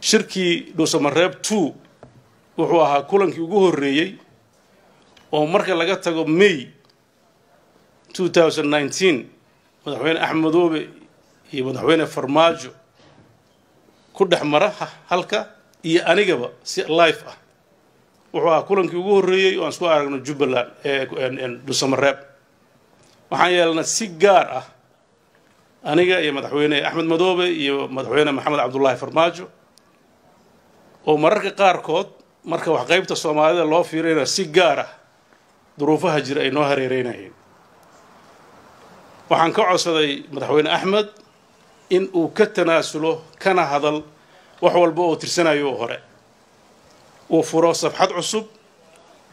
Shirkii Dhuusamareeb 2 wuxuu ahaa kulankii ugu horreeyey oo marka laga tago May 2019 Madaxweyne Axmed Madoobe iyo Madaxweyne Farmaajo ku dhex mara halka iyo anigaba si live ah. Wuxuu ahaa kulankii ugu horreeyey oo aan isku aragno Jubbaland ee Dhuusamareeb. Waxaan yeelnay si gaar ah aniga iyo Madaxweyne Axmed Madoobe iyo Madaxweyne Maxamed Cabdullaahi Farmaajo, oo mararka qaarkood marka wax qaybta Soomaalida loo fiirinayo si gaar ah duruufaha jira ay noo hareereynayeen. Waxaan ka codsaday Madaxweyne Axmed in uu ka tanaasulo kana hadal wax walba oo tirsanayo oo hore, uu furo safxad cusub,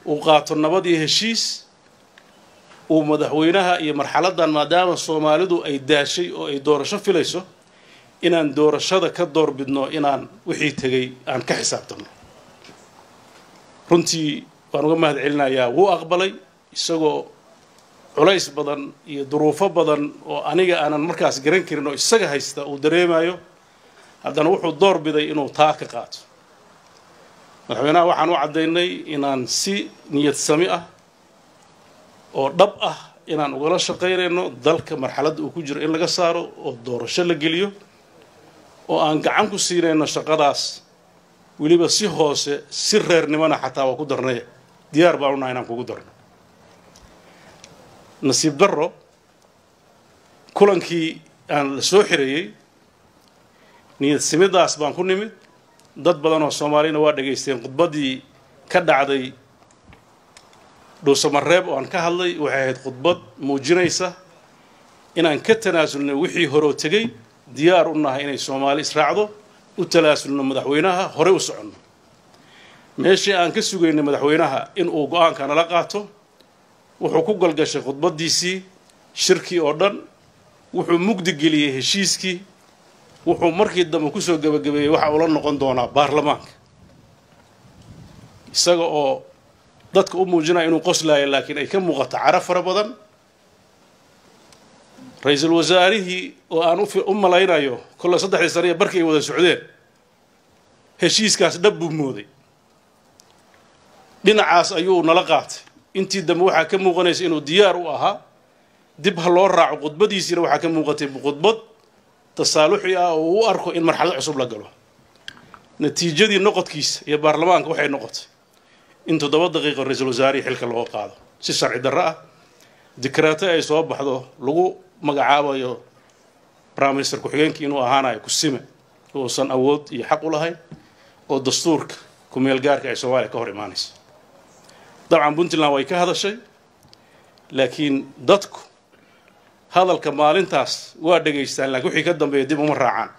uu qaato nabad iyo heshiis, uu madaxweynaha iyo marxaladdan, maadaama Soomaalidu ay daashay oo ay doorasho filayso, inaan doorashada ka doorbidno inaan wixii tegey aan ka xisaabtanno. Runtii waan uga mahad celinayaa, wuu aqbalay isagoo culays badan iyo duruufo badan oo aniga aanan markaas garan karin oo isaga haysta uu dareemayo, haddana wuxuu door biday inuu taa ka qaato. Madaxweynaha waxaan u caddaynay inaan si niyad sami ah oo dhab ah inaan ugala shaqaynayno dalka marxaladda uu ku jiro in laga saaro oo doorasho la geliyo, oo aan gacan ku siinayno shaqadaas, weliba si hoose si reernimona xataa waa ku darnay, diyaar baan unahay inaan kugu darno. Nasiib darro, kulankii aan la soo xireeyey niyad simidaas baan ku nimid. Dad badan oo Soomaalina waa dhegaysteen khudbaddii ka dhacday Dhuusamareeb oo aan ka hadlay. Waxay ahayd khudbad muujinaysa inaan ka tanaasulnay wixii horoo tegey, diyaar u nahay inay Soomaali israacdo, u talaasulno madaxweynaha, horey u soconno. Meeshii aan ka sugaynay madaxweynaha in uu go-aanka nala qaato, wuxuu ku galgashay khudbaddiisii shirkii oo dhan, wuxuu mugdi geliyey heshiiskii, wuxuu markii dambe kusoo gebagabeeyey waxa ula noqon doonaa baarlamaanka, isaga oo dadka u muujinaya inuu qoslaayo, laakiin ay ka muuqato caro fara badan. Ra-iisul wasaarihii oo aan u malaynayo kolle 3dii sane iyo barkii ay wada socdeen heshiiskaas dhab buu mooday, dhinacaas ayuu nala qaatay. Intii dambe waxaa ka muuqanaysa inuu diyaar u ahaa dib ha loo raaco. Khudbadiisiina waxaa ka muuqatay khudbad tasaaluxi ah oo u arko in marxalad cusub la galo. Natiijadii noqodkiisa iyo baarlamaanka waxay noqotay in 7 daqiiqo ra-iisul wasaarihii xilka looga qaado si sharci darro ah, dikraato ay soo baxdo lagu magacaabayo prime minister ku-xigeenkii inuu ahaanayo kusime uusan awood iyo xaq u lahayn oo dastuurka ku-meel gaarka ay Soomaaliya ka hor imaanayso. Dabcan Puntland way ka hadashay, laakiin dadku hadalka maalintaas waa dhegaystaan, lakiin wixii ka dambeeya dib uma raacaan.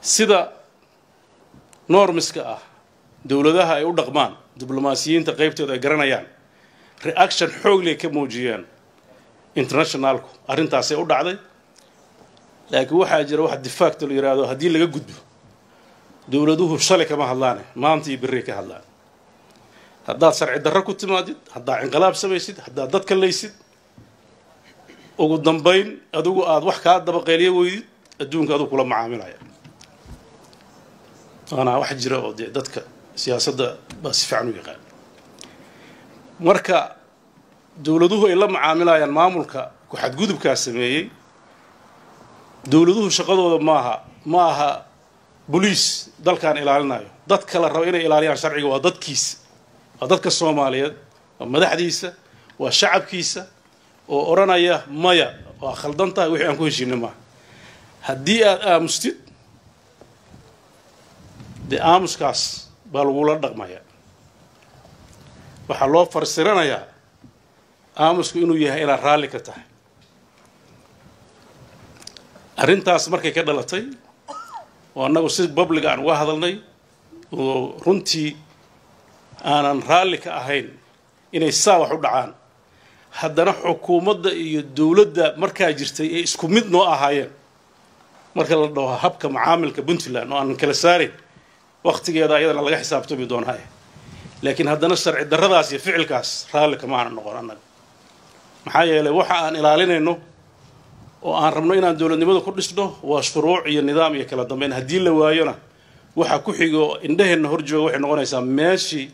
Sida normiska ah dowladaha ay u dhaqmaan, diblomaasiyiinta qaybtooda ay garanayaan, reaction xoogley ka muujiyeen internationalku arrintaasay u dhacday. Laakiin waxaa jira wax de facto la yidhaahdo, haddii laga gudbo dowladuhu shalay kama hadlaane, maanta iyo berrey ka hadlaan. Haddaad sharci darro ku timaadid, haddaad inqilaab samaysid, haddaad dadka laysid, ugu dambayn adigu aada wax kaa dabaqeeliyo weydid, adduunka adigu kula macaamilaya. Waana wax jira oo dee dadka siyaasadda baa si fiican u yaqaan. Marka dowladuhu ay la macaamilayaan maamulka ku xadgudubkaa sameeyey, dowladuhu shaqadooda maaha, ma aha boliis dalkan ilaalinayo. Dadka la rabo inay ilaaliyaan sharciga waa dadkiisa, waa dadka Soomaaliyeed, waa madaxdiisa, waa shacabkiisa oo odhanaya maya, waa khaldan tahay, wixii aan ku heshiinay maaha. Haddii aada aamustid, dee aamuskaas baa lagula dhaqmayaa. Waxaa loo farsiranayaa aamusku inuu yahay inaad raalli ka tahay arrintaas. Markay ka dhalatay oo annagu si public aan uga hadalnay oo runtii aanan raalli ka ahayn inay saa wax u dhacaan, haddana xukuumadda iyo dowladda markaa jirtay ay isku mid noo ahaayeen marka la dhaho habka macaamilka Puntland oo aanan kala saarayn, waktigeeda ayadana laga xisaabtami doonaaye, laakiin haddana sharci darradaas iyo ficilkaas raalli kama aanan noqon annaga. Maxaa yeelay waxa aan ilaalinayno oo aan rabno inaan dowladnimada ku dhisno waa shuruuc iyo nidaam iyo kala dambeyn. Haddii la waayona waxa ku xigo indhaheenna hor jooga waxay noqonaysaa meeshii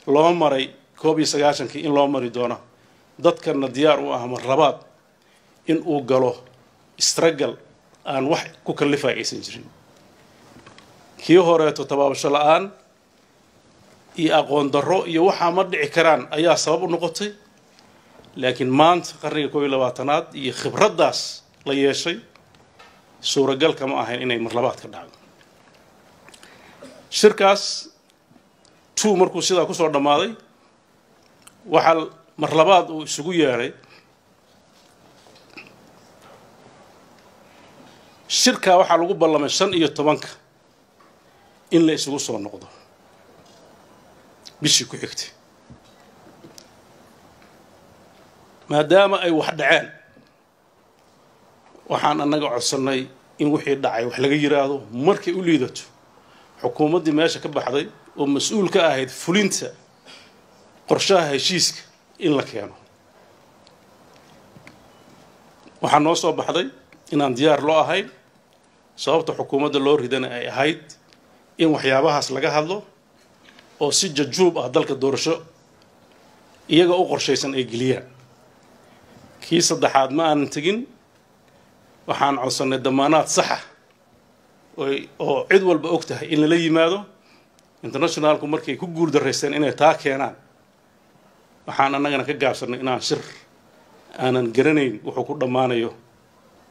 loo maray 91-kii in loo mari doono. Dadkana diyaar u ah mar labaad in uu galo struggle aan wax ku kallifay aysan jirin. Kii horeeto tabaabasho la'aan iyo aqoon darro iyo waxaa ma dhici karaan ayaa sabab u noqotay, laakiin maanta qarniga 21aad iyo khibraddaas la yeeshay suuragal kama ahayn inay mar labaad ka dhacdo. Shirkaas 2 markuu sidaa kusoo dhammaaday waxaa mar labaad uu isugu yeedhay shirkaa. Waxaa lagu ballamay 15-ka in la isugu soo noqdo bishii ku xigtay, maadaama ay wax dhaceen. Waxaan annaga codsannay in wixii dhacay wax laga yiraahdo. Markay u liidato xukuumaddii meesha ka baxday oo mas-uul ka ahayd fulinta qorshaha heshiiska in la keeno. Waxaa noo soo baxday inaan diyaar loo ahayn, sababta xukuumadda loo ridana ay ahayd in waxyaabahaas laga hadlo oo si jajuub ah dalka doorasho iyaga u qorshaysan ay geliyaan. Kii saddexaad ma aanan tegin. Waxaan codsannay damaanaad saxa oo cid walba og tahay in lala yimaado. Internationalku markay ku guul daraysteen inay taa keenaan, waxaan annagana ka gaabsannay inaan shir aanan garanayn wuxuu ku dhammaanayo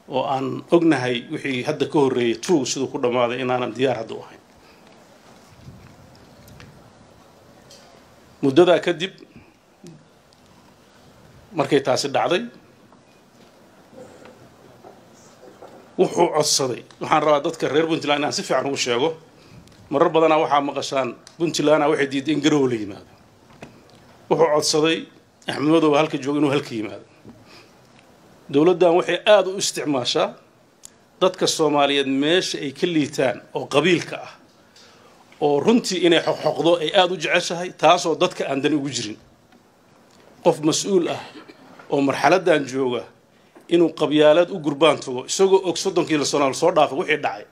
oo aan ognahay wixii hadda ka horreeyay 2 siduu ku dhammaaday inaanan diyaar hadda u ahayn. Muddadaa kadib markay taasi dhacday, wuxuu codsaday, waxaan rabaa dadka reer Puntland inaan si fiican ugu sheego, marar badanaa waxaa maqashaan Puntlandna waxay diiday in Garowe la yimaado. Wuxuu codsaday Axmed Madoobe halka jooga inuu halka yimaado. Dowladdan waxay aada u isticmaashaa dadka Soomaaliyeed meesha ay ka liitaan oo qabiilka ah, oo runtii inay xoqxoqdo ay aada u jeceshahay, taasoo dadka aan dani ugu jirin. Qof mas-uul ah oo marxaladdan jooga inuu qabyaalad u gurbaan tago isagoo og 30-kii sano soo dhaafay wixii dhacay,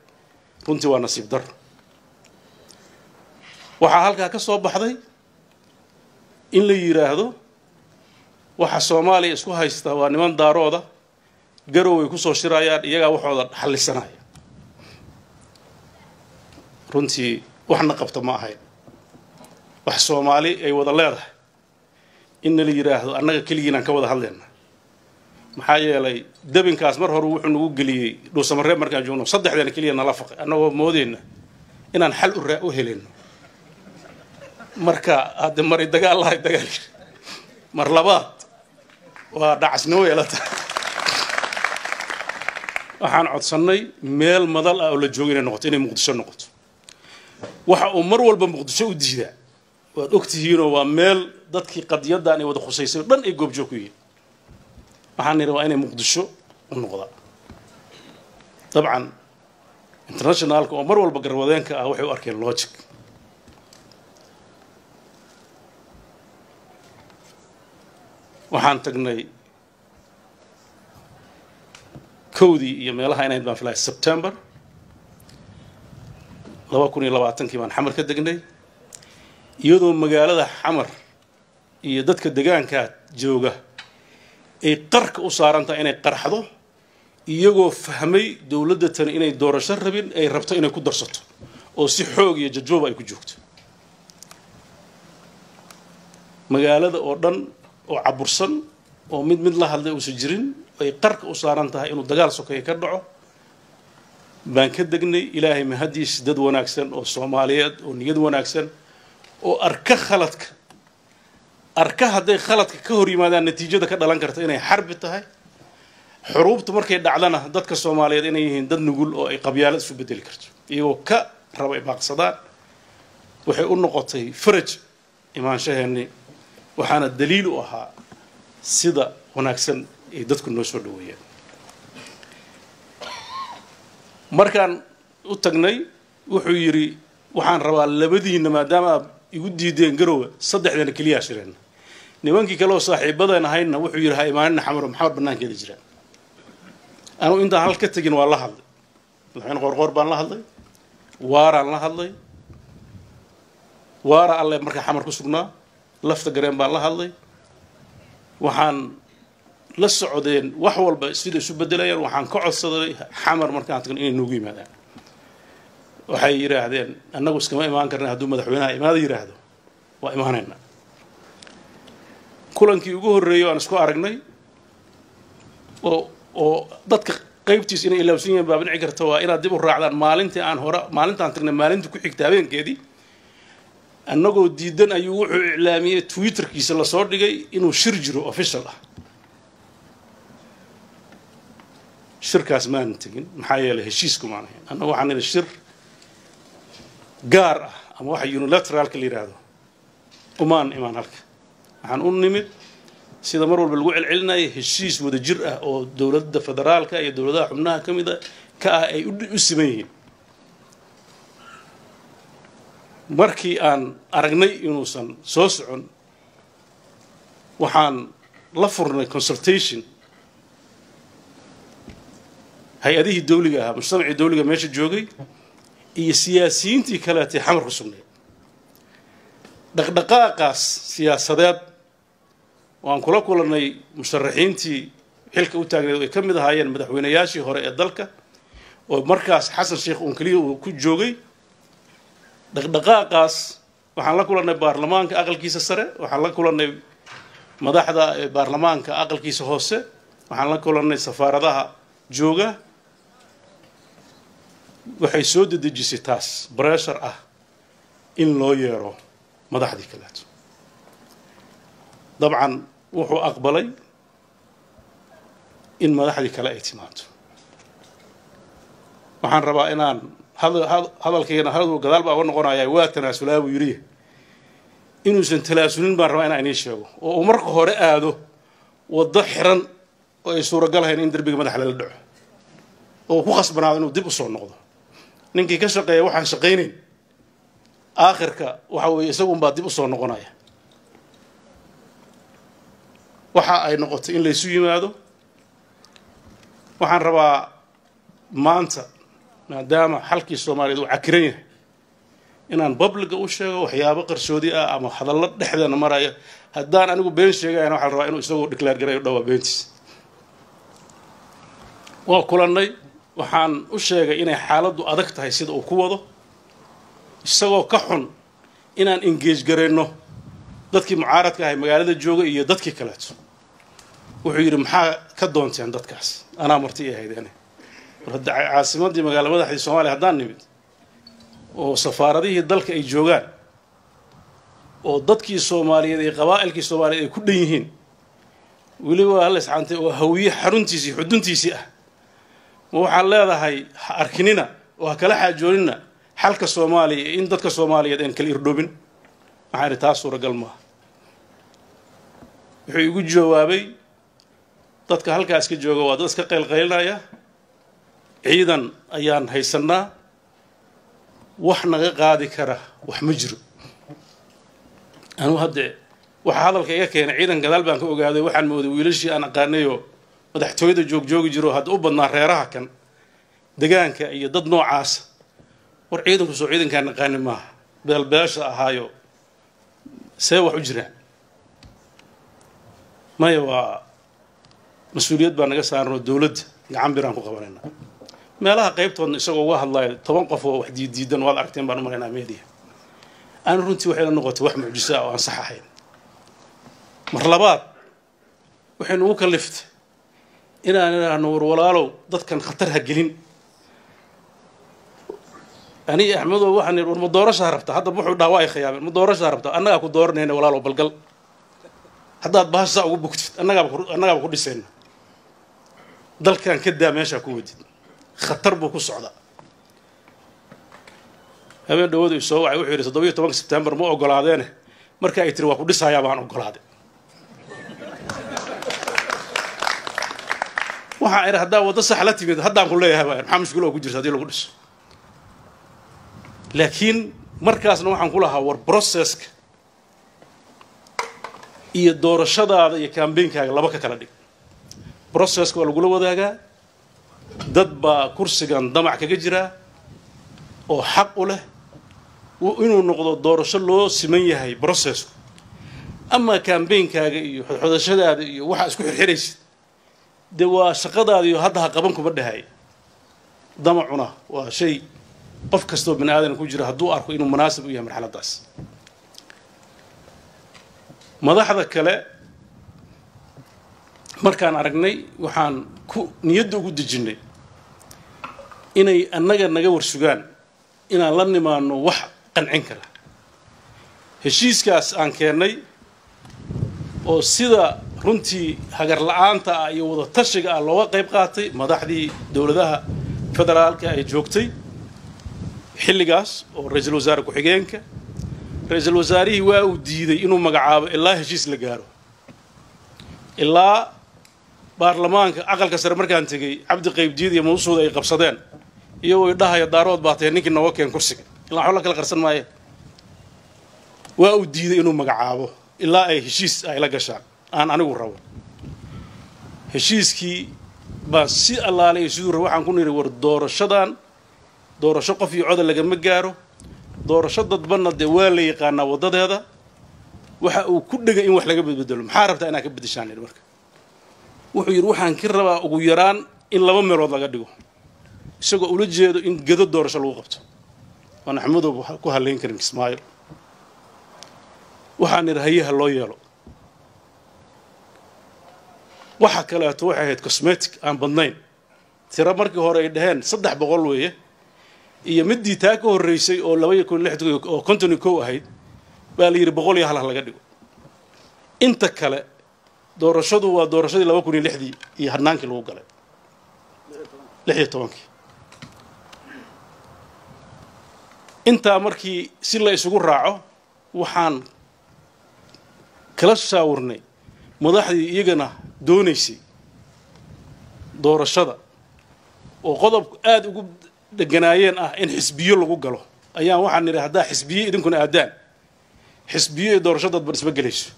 runtii waa nasiib daro. Waxaa halkaa ka soo baxday in la yidhaahdo waxa Soomaaliya isku haysta waa niman Daarooda, Garoway ku soo shirayaan, iyagaa waxooda xallisanaya. Runtii waxna qabta ma ahayn wax Soomaali ay wada leedahay in nala yidhaahdo annaga keligiinaan ka wada hadlayna. Maxaa yeelay dabinkaas mar hore wuxuu nagu geliyey Dhuusamareeb markaan joogno, saddexdeena keliya nala faqay annagoo moodeyna inaan xal u helayno. Marka hadde mari dagaal lahay dagaal mar labaad waa dhacasnimo yeelata. Waxaan codsannay meel madal ah oo la joogo inay noqoto, inay Muqdisho noqoto. Waxa uu mar walba Muqdisho u diidaa waad ogtihiinoo waa meel dadkii qadiyaddan ay wada khusaysay o dhan ay goobjoog ku yihiin. Waxaan nidhi waa inay Muqdisho u noqdaa. Dabcan internationalka oo mar walba garwadeenka ah waxay u arkeen logic. Waxaan tagnay 1dii iyo meelaha inayd baan filaya September 2020-kii baan Xamar ka degnay, iyadoo magaalada Xamar iyo dadka degaankaa jooga ay qarka u saaran tahay inay qarxdo, iyagoo fahmay dowladda tani inay doorasho rabin, ay rabto inay ku darsato oo si xoog iyo jajooba ay ku joogto. Magaalada oo dhan oo cabursan oo mid mid la hadlay uusan jirin, ay qarka u saaran tahay inuu dagaal sokeeye ka dhaco baan ka degnay. Ilaahay mahadiis, dad wanaagsan oo Soomaaliyeed oo niyad wanaagsan oo arka khaladka, arka hadday khaladka ka hor yimaadaan natiijada ka dhalan karta inay xarbi tahay, xuruubtu markay dhacdana dadka Soomaaliyeed inay yihiin dad nugul oo ay qabyaalad isu bedeli karto iyagoo ka raba ay baaqsadaan, waxay u noqotay faraj imaanshaheennii. Waxaana daliil u ahaa sida wanaagsan ay dadku noo soo dhaweeyeen. Markaan u tagnay wuxuu yidhi waxaan rabaa labadiinna, maadaama aad igu diideen Garowe, saddexdeena keliyaa shireenna. Nimankii kale oo saaxiibadeen ahaydna wuxuu yidhi ha imaanina Xamaro, Maxamar bannaankeeda jiraan. Anugu intaan hal ka tegin waa la hadlay madaxweyne Qoorqoor baan la hadlay, Waaraan la hadlay, Waara alle markaa Xamar ku sugnaa, Lafta Gareen baan la hadlay. Waxaan la socdeen wax walba sida isu bedelayaan. Waxaan ka codsaday Xamar markaan tagno inay noogu yimaadaan. Waxay yidhaahdeen annagu iskama imaan karna, hadduu madaxweynaha imaada yidhaahdo waa imaanaynaa. Kulankii ugu horreeyey aan isku aragnay oo dadka qaybtiis inay ilaawsan yihiin baa dhici karta, waa inaad dib u raacdaan maalintii aan hore, maalintaan tagnay, maalintii ku xigta habeenkeedii, annagoo diidan ayuu wuxuu iclaamiyey, Twitterkiisa lasoo dhigay, inuu shir jiro official ah. Shirkaas maanan tegin, maxaa yeelay heshiisku maan ahayn. Annagu waxaan nidhi shir gaar ah ama waxa unilateralka la yidhaahdo umaan imaan halka. Waxaan u nimid, sida mar walba lagu celcelinaya, heshiis wada jir ah oo dowladda federaalka iyo dowladaha xubnaha ka mid a ka ah ay u siman yihiin. Markii aan aragnay inuusan soo socon, waxaan la furnay consultation hay-adihii dawliga ahaa, mujtamacii dawliga meesha joogay iyo siyaasiyiintii kaleetay Xamar ku sugnayd. Dhaqdhaqaaqaas siyaasadeed waan kula kulannay musharaxiintii xilka u taagneed oo ay ka mid ahaayeen madaxweynayaashii hore ee dalka, oo markaas Xasan Sheekh uun keliya uu ku joogay. Dhaqdhaqaaqaas waxaan la kulannay baarlamaanka aqalkiisa sare, waxaan la kulannay madaxda baarlamaanka aqalkiisa hoose, waxaan la kulannay safaaradaha jooga. Waxay soo dedejisay taas pressure ah in loo yeero madaxdii kaleeto. Dabcan wuxuu aqbalay in madaxdii kale ay timaado. Waxaan rabaa inaan hadalkayna hadal gadaal baa uga noqonaya. Waa tanaasulaa buu yidhi. Inuusan talaasulin baan rabaa inaan inii sheego, oo uu marka hore aado waddo xiran oo ay suuragalahayn in derbiga madaxa lala dhaco, oo ku khasbanaado inuu dib u soo noqdo. Ninkii ka shaqeeya waxaan shaqaynayn, aakhirka waxa weeye isagunbaa dib u soo noqonaya. Waxa ay noqotay in laysu yimaado. Waxaan rabaa maanta, maadaama xalkii Soomaaliyeed uu cakiran yahay, inaan publica u sheego waxyaabo qarsoodi ah ama hadallo dhexdeena maraya. Haddaan anigu been sheegayana, waxaa la rabaa inuu isagoo declare garayo dhawaa beentiis. Waa kulannay, waxaan u sheegay inay xaaladdu adag tahay sida uu ku wado, isagoo ka xun inaan engage garayno dadkii mucaaradka ahay magaalada jooga iyo dadkii kaleeto. Wuxuu yidhi, "Maxaa ka doonteen dadkaas? Anaa marti i ahaydeene." War hadda caasimaddii, magaala madaxdii Soomaaliya haddaan nimid, oo safaaradihii dalka ay joogaan, oo dadkii Soomaaliyeed iyo qabaa'ilkii Soomaaliyeed ay ku dhan yihiin, weliba hal isxaantay oo Hawiye xaruntiisii xuduntiisii ah, ma waxaad leedahay ha arkinina oo ha kala xaajoonina xalka Soomaaliya iyo in dadka Soomaaliyeed aan kala irdhoobin? Waxaan idhi taas suuragal maaha. Wuxuu igu jawaabay, dadka halkaas ka jooga waa dad iska qaylqaylinaya, ciidan ayaan haysannaa, wax naga qaadi kara wax ma jiro. Anugu hadde waxaa hadalka iga keenay ciidan gadaal baan ka ogaaday. Waxaan mooday wiilashii aan aqaanayoo madaxtooyada joogjoogi jiro, hadda u badnaa reeraha kan degaanka iyo dad noocaasa. War ciidanku soo ciidankaan aqaani maaha, beelbeesha ahaayo, see wax u jiraan? Maya, waa mas-uuliyad baa naga saaran oo dowladda gacan biraan ku qabanayna. Meelaha qaybtoodna isagoo uga hadlayo 10 qof oo wax diiddiidan waad aragteen baan u malaynaa media. Aan runtii waxay la noqotay wax mucjiso ah oo aan sax ahayn. Mar labaad waxay nugu kaliftay inaan idhaahno, war walaalow, dadkan khatar ha gelin. Aniga Axmedow waxaan idhi, war ma doorashaa rabtaa? Hadda wuxuu dhaha waa ay khiyaameen. Ma doorashaa rabtaa? Annagaa ku dooranayna walaalow, balgal haddaad bahashaa ugu bugtid, annagaaba ku dhisayna. Dalkan ka daa meeshaa ku wadid, khatar buu ku socdaa. Habeen dhawadu isoo wacay, wuxuu yidhi 17-ka Sebtembar ma ogolaadeene, marka ay tiri waa ku dhisayaa baan ogolaaday. Waxaan idhi haddaa waddo sax la timid haddaan ku leeyahay baa, maxaa mushkilo oo ku jirta haddii lagu dhiso? Laakiin markaasna waxaan ku lahaa, war processka iyo doorashadaada iyo campaignaaga laba ka kala dhig. Processka waa lagula wadaagaa. Dad baa kursigan damac kaga jiraa oo xaq u leh inuu noqdo doorasho loo siman yahay processku. Ama campaignkaga iyo xodxodashadaada iyo waxa isku xirxiraysid dee waa shaqadaada iyo hadda ha qaban kuma dhahay. Damacuna waa shay qof kastoo bani aadan ku jira hadduu arko inuu munaasib u yahay marxaladdaas. Madaxda kale markaan aragnay waxaan ku niyadda ugu dejinnay inay annaga naga warsugaan inaan la nimaano wax qancin kara. Heshiiskaas aan keennay oo sida runtii hagar la'aanta ah iyo wada tashiga ah looga qayb qaatay madaxdii dowladaha federaalka ay joogtay xilligaas, oo ra-iisul wasaare ku-xigeenka, ra-iisul wasaarihii waa uu diiday inuu magacaabo ilaa heshiis la gaaro. Ilaa baarlamaanka aqalka sare markaan tegey Cabdi Qaybdiid iyo Mawsuud ay qabsadeen iyagoo idhahaya daarood baa tahay ninkii nooga keen kursiga, ilaa waxba la kala qarsan maaye. Waa uu diiday inuu magacaabo ilaa ay heshiis ay la gashaan aan anigu rabo. Heshiiskii baan si allaalay siduu rabo waxaan ku nidhi war doorashadan doorasho qof iyo coda lagama gaaro, doorasho dadbanna dee waa la yaqaanaa waddadeeda. Waxa uu ku dhegay in wax laga bedbedelo. Maxaa rabtaa inaad ka beddeshaan? Marka wuxuu yidhi waxaan ka rabaa ugu yaraan in 2 meelood laga dhigo, isagoo ula jeedo in gedo doorasho lagu qabto. Waan Axmedow ku halayn karin Kismaayo. Waxaan idhi hayaha loo yeelo. Waxa kaleeto waxay ahayd cosmetic aan badnayn. Tiro markii hore ay dhaheen 300 weeye, iyo middii taa ka horreysay oo 2006 oo 51 ahayd baa la yidhi 101 laga dhigo. Inta kale doorashadu waa doorashadii 2006 iyo hadnaankii lagu galay 16. Intaa markii si la isugu raaco waxaan kala shaawirnay madaxdii iyagana doonaysay doorashada oo qodobku aad ugu deganaayeen ah in xisbiyo lagu galo. Ayaan waxaan nidhi haddaa xisbiyo idinkuna aadaan, xisbiyo iyo doorasho dadban isma gelayso.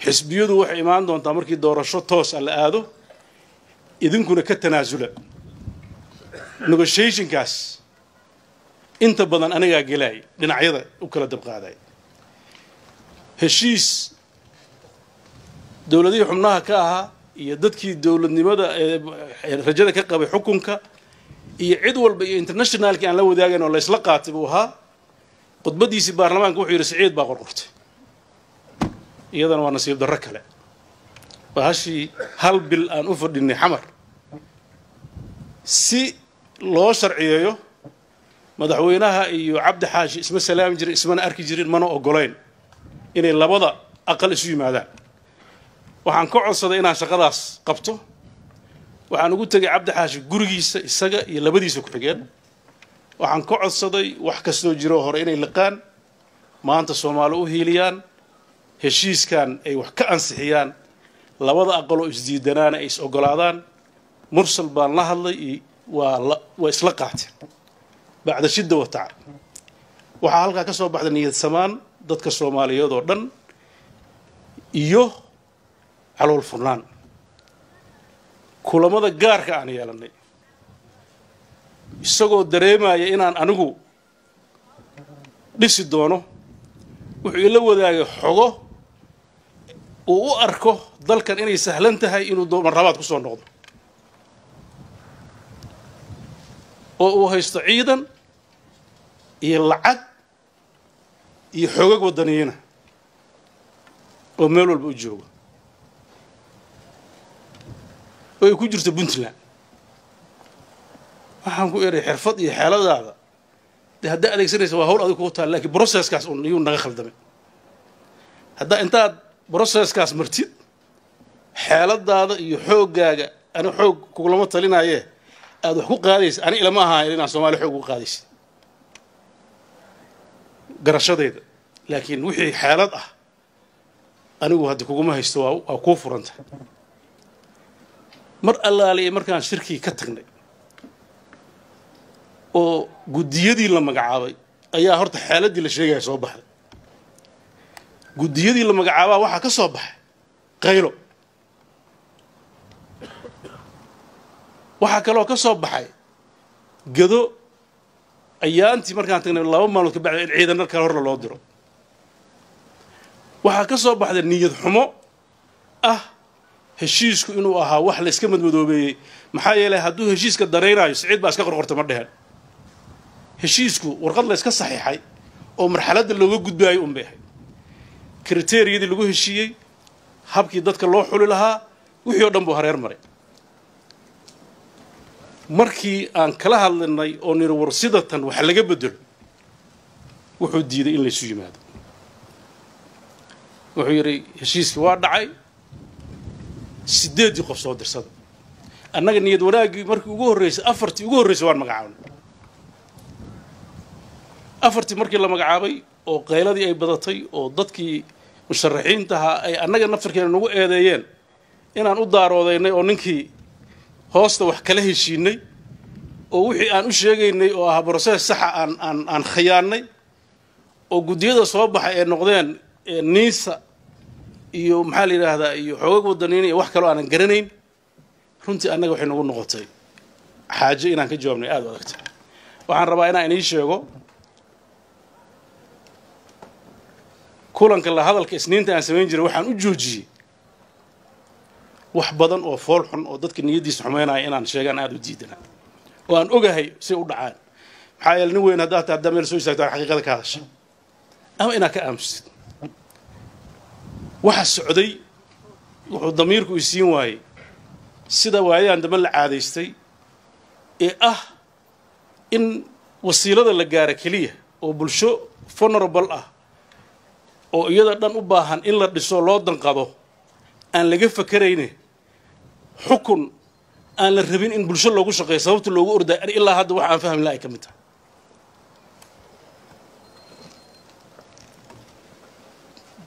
Xisbiyadu waxay imaan doontaa markii doorasho toos ah la aado, idinkuna ka tanaasula. Negotiationkaas inta badan anigaa gelay dhinacyada u kala dabqaaday. Heshiis dowladihii xubnaha ka ahaa iyo dadkii dowladnimada rajada ka qabay xukunka iyo cid walba iyo internationalkii aan la wadaagayn oo la isla qaatay buu ahaa. Khudbadiisii baarlamaanka wuxuu yidhi Siciid baa qorqortay. Iyadana waa nasiib darro kale. Bahashii hal bil aan u fadhinay Xamar si loo sharciyeeyo, madaxweynaha iyo Cabdi Xaashi isma salaami jirin, ismana arki jirin, mana ogolayn inay labada aqal isu yimaadaan. Waxaan ka codsaday inaan shaqadaas qabto. Waxaan ugu tegay Cabdi Xaashi gurigiisa, isaga iyo labadiisa ku-xigeen. Waxaan ka codsaday wax kastoo jiro hore inay liqaan, maanta Soomaali u hiiliyaan, heshiiskan ay wax ka ansixiyaan, labada aqaloo isdiidanaana ay is ogolaadaan. Mursal baan la hadlay, waa isla qaateen bacda shidda wa tacab. Waxaa halkaa ka soo baxday niyad samaan dadka Soomaaliyeed oo dhan iyo calool furnaan. Kulamada gaarka aan yeelannay isagoo dareemaya inaan anigu dhisi doono, wuxuu ila wadaagay xogo uu u arko dalkan inay sahlan tahay inuu marlabaad ku soo noqdo, oo uu haysto ciidan iyo lacag iyo xoogag waddaniyiina oo meel walba u joogo, oo ay ku jirto Puntland. Waxaan ku eray xirfad iyo xeeladaada dee haddaa adeegsanaysa waa hawl adig kugu taal, laakiin processkaas un iyuu naga khaldamay. Haddaa intaad processkaas martid xeeladaada iyo xooggaaga, ani xoog kugulama talinaaye aada wax ku qaadaysa, ani ilama ahaan inaan Soomaali xoog ugu qaadaysa garashadayda, laakiin wixii xeelad ah anigu hadda kuguma haysto, waa kuu furanta. Mar allaaliya markaan shirkii ka tagnay oo guddiyadii la magacaabay ayaa horta xeeladdii la sheegaya soo baxday. Guddiyadii la magacaabaa waxaa ka soo baxay qaylo. Waxaa kaloo ka soo baxay Gado ayaantii markaan tagnay 2 maalmood ka bacdi in ciidan kale hor loo diro. Waxaa ka soo baxday niyad xumo ah heshiisku inuu ahaa wax la iska madmadoobeeyey. Maxaa yeelay hadduu heshiiska daraynayo Siciid baa iska qorqorta ma dheheen. Heshiisku warqad la iska saxiixay oo marxaladda looga gudbaayo un bay ahayd. Kriteeriyadii lagu heshiiyey, habkii dadka loo xuli lahaa, wixii oo dhan buu hareer maray. Markii aan kala hadlinay oo niri war sidatan wax laga bedelo, wuxuu diiday in la isu yimaado. Wuxuu yidhi heshiiskii waa dhacay, 8 qof soo dirsada. Annaga niyad wanaaggii markii ugu horreysay 4tii ugu horreysay waan magacaabnay. 4tii markii la magacaabay oo qayladii ay badatay oo dadkii musharaxiintaha ay annaga naftarkeena nagu eedeeyeen inaan u daaroodaynay oo ninkii hoosta wax kala heshiinay oo wixii aan u sheegaynay oo ahaa process saxa aan khiyaanay oo guddiyada soo baxay ee noqdeen NISA iyo maxaa la yiraahdaa iyo xoogag wadaniin iyo wax kale oo aanan garanayn. Runtii annaga waxay nagu noqotay xaajo inaan ka jawaabnay aad u adagtay. Waxaan rabaa inaan inii sheego kulanka la hadalka Isniinta aan samayn jiray waxaan u joojiyey wax badan oo fool xun oo dadka niyadiisa xumeynaya inaan sheegaan aad u diidana oo aan ogahay si u dhacaan. Maxaa yeelay nin weyn haddaad tahay haddaa meel soo istaagto aan xaqiiqada ka hadashay ama inaad ka aamusid. Waxa socday wuxuu damiirku isiin waayey sida waayaan dambe la caadaystay ee ah in wasiilada la gaaro keliya oo bulsho vulnerable ah oo iyada dhan u baahan in la dhiso loo danqado aan laga fakarayne xukun aan la rabin in bulsho loogu shaqeeyo sababta loogu orday ilaa hadda wax aan fahmin la ay ka mid tahay.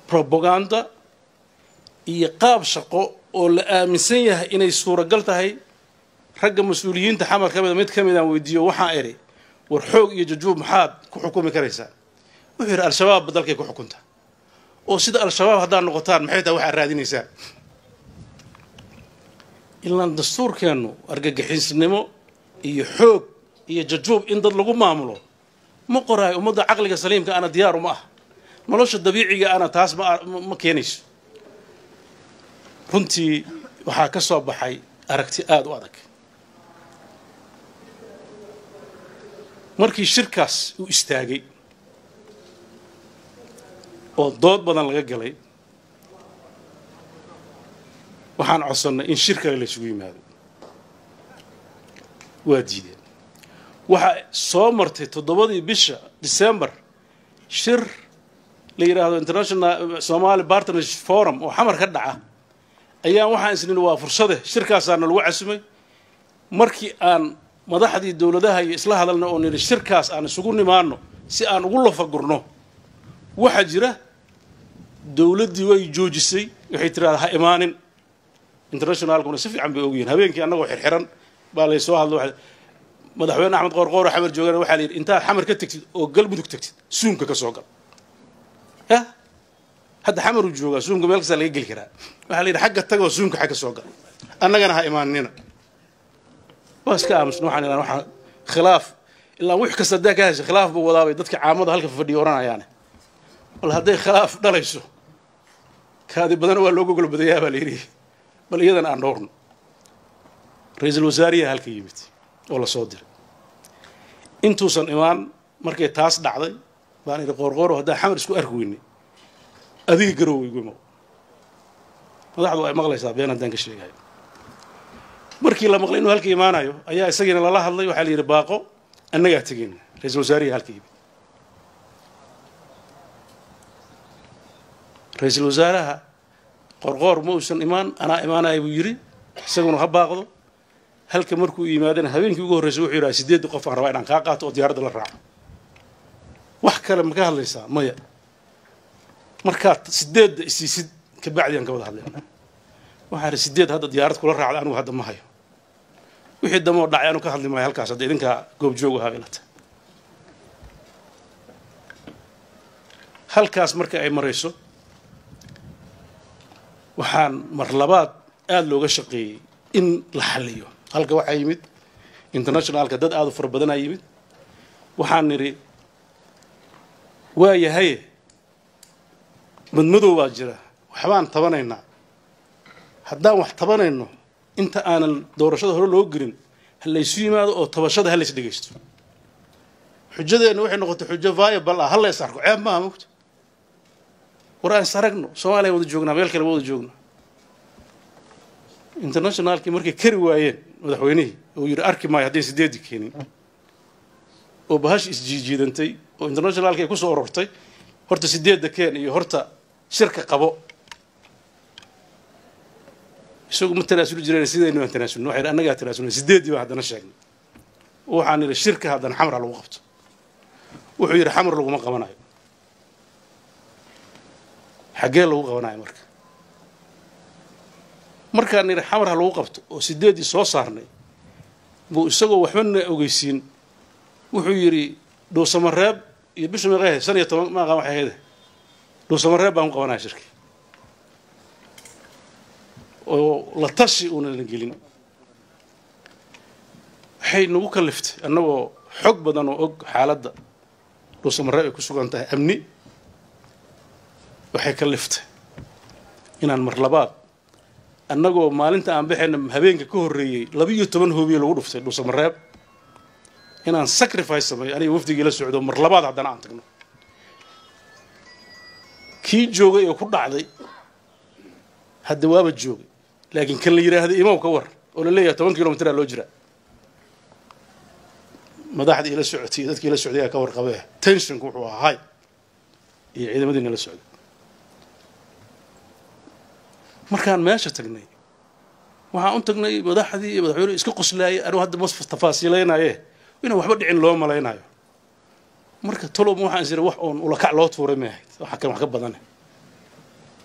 Propaganda iyo qaab shaqo oo la aaminsan yahay inay suuragal tahay. Ragga mas'uuliyiinta xamar ka mid ka mid aan weydiiyo waxaan iri war xoog iyo jajuub maxaad ku xukumi karaysaa? Wuxuu yidhi al-shabaab dalkay ku xukuntaa oo sida al-shabaab haddaad noqotaan maxay tahay waxaad raadinaysaa? Ilaan dastuurkeennu argagixisnimo iyo xoog iyo jajuub in dad lagu maamulo ma qoraayo. Ummadda caqliga saliimka ana diyaar uma ah, nolosha dabiiciga ana taas ma keenayso. Runtii waxaa ka soo baxay aragti aad u adag. Markii shirkaas uu istaagay oo dood badan laga galay, waxaan codsannay in shir kale la isugu yimaado. Waa diideen. Waxaa soo martay 7dii bisha December shir la yiraahdo International Somali Partnership Forum oo xamar ka dhaca. Ayaan waxaan isnini waa fursade shirkaasaana lagu casumay. Markii aan madaxdii dowladaha iyo isla hadalna oo nidhi shirkaas aan isugu nimaano si aan ugu lafagurno, waxaa jira dowladdii way joojisay, waxay tiraahdaa ha imaanin. Internationalkuna si fiican bay ogyihiin. Habeenkii annagoo xirxiran baa lay soo hadlo madaxweyne Axmed Qoorqoor oo xamar joogana waxaa la yidhi intaad xamar ka tagtid oo Galmudug tagtid suunka ka soo gal. Ya hadda xamar uu joogaa, suunka meel kastaa laga geli karaa. Waxaa la yidhi xagga tagoo suunka xagga soo gal, annagana ha imaanina. Waa iska aamusna, waxaan idhahnaa waxaa khilaaf ilaa wix kasta haddaa ka heshay khilaaf buu wadaabay dadka caamada halka fadhiya oranayaane. Bal hadday khilaaf dhalayso kaadi badan waa looga gol badayaa baa la yidhi, bal iyadana aan dhowrno. Ra'iisul wasaariyaha halka yimid oo la soo diray. Intuusan imaan markay taas dhacday baan idhi Qoorqooro haddaan xamar isku arki weynay adiga garow igu imow. Madaxdu ay maqlaysaa been haddaan ka sheegayo. Markii la maqlay inuu halka imaanayo ayaa isagiina lala hadlay, waxaa la yidhi baaqo annagaa tegeyna. Ra'iisul wasaariyaha halka yimid. Ra'iisul wasaaraha Qoorqoor ma uusan imaan, anaa imaanaya buu yidhi, isaguna ha baaqdo. Halka markuu yimaadana habeenkii ugu horreysay wuxuu yidhaha 8 qof aan rabaa inaan kaa qaato oo diyaaradda la raaco. Wax kale ma ka hadlaysaa? Maya. Markaad 8 isiisid ka bacdi aan ka wada hadlaynaa. Waxaan idhi 8 hadda diyaarad kula raacda anigu hadda ma hayo. Wixii dambe oo dhacay anu ka hadli maayo halkaas, hadda idinkaa goobjoog ahaa ilata. Halkaas marka ay marayso waxaan mar labaad aad looga shaqeeyey in la xalliyo. Halka waxaa yimid internationalka dad aada u fara badanaa yimid. Waxaan nidhi waa yahaye, madmadow baa jira, waxbaan tabanaynaa. Haddaan wax tabanayno, inta aanan doorashada hore loo gelin ha laysu yimaado oo tabashada ha lays dhegaysto. Xujadeenna waxay noqotay xujo viable ah. Ha la is arko, ceeb maaha, mogta. War aan is aragno, Soomaaliya wada joognaa, meel kale wada joognaa. Internationalkii markay kari waayeen madaxweynihii oo yidhi arki maayo hadday 8-dii keenin, oo bahash isjiijiidantay oo internationalki ay kusoo ururtay horta 8-da keen iyo horta shirka qabo. Isagu ma tanaasuli jireen, sidaynu aan tanaasulno. Waxay annagaa tanaasulnay, 8-dii baan haddana sheegnay. Waxaan nidhi shirka haddana Xamar ha lagu qabto. Wuxuu yidhi Xamar laguma qabanayo. Xaggee lagu qabanayo? Markaan nidhi Xamar ha lagu qabto oo 8-dii soo saarnay, buu isagoo waxba na ogeysiin wuxuu yidhi Dhuusamareeb iyo bisha meeqay ahayd, 15 ma aqaan waxay ahayd, Dhuusamareeb baan ku qabanaya shirki oo la tashi uunan la gelin. Waxay nagu kaliftay, annagoo xog badan oo og xaaladda Dhuusamareeb ay ku sugan tahay amni, waxay kaliftay inaan mar labaad, annagoo maalinta aan baxayna habeenka ka horreeyey 12 hoobiye lagu dhuftay Dhuusamareeb, inaan sacrifice sameeyo aniga wafdigii la socdo, mar labaad haddana aan tagno. Kii joogay oo ku dhacday hadda waaba joogay, laakiin kan la yidhaahday imaw ka war oo la leeyahay 10 kilomitraa loo jiraa, madaxdii ila socotay iyo dadkii ila socday ayaa ka warqabee, tensionku wuxuu ahaa hay iyo ciidamadiina la socday. Markaan meesha tagnay, waxaan u tagnay madaxdii iyo madaxweyne iska qoslaayay. Anigu hadda ma tafaasiilaynaye, inaan waxba dhicin loo malaynayo. Marka tolowma waxaan is iri wax oon ulakac loo tuuray may ahayd, waxa kan wax ka badane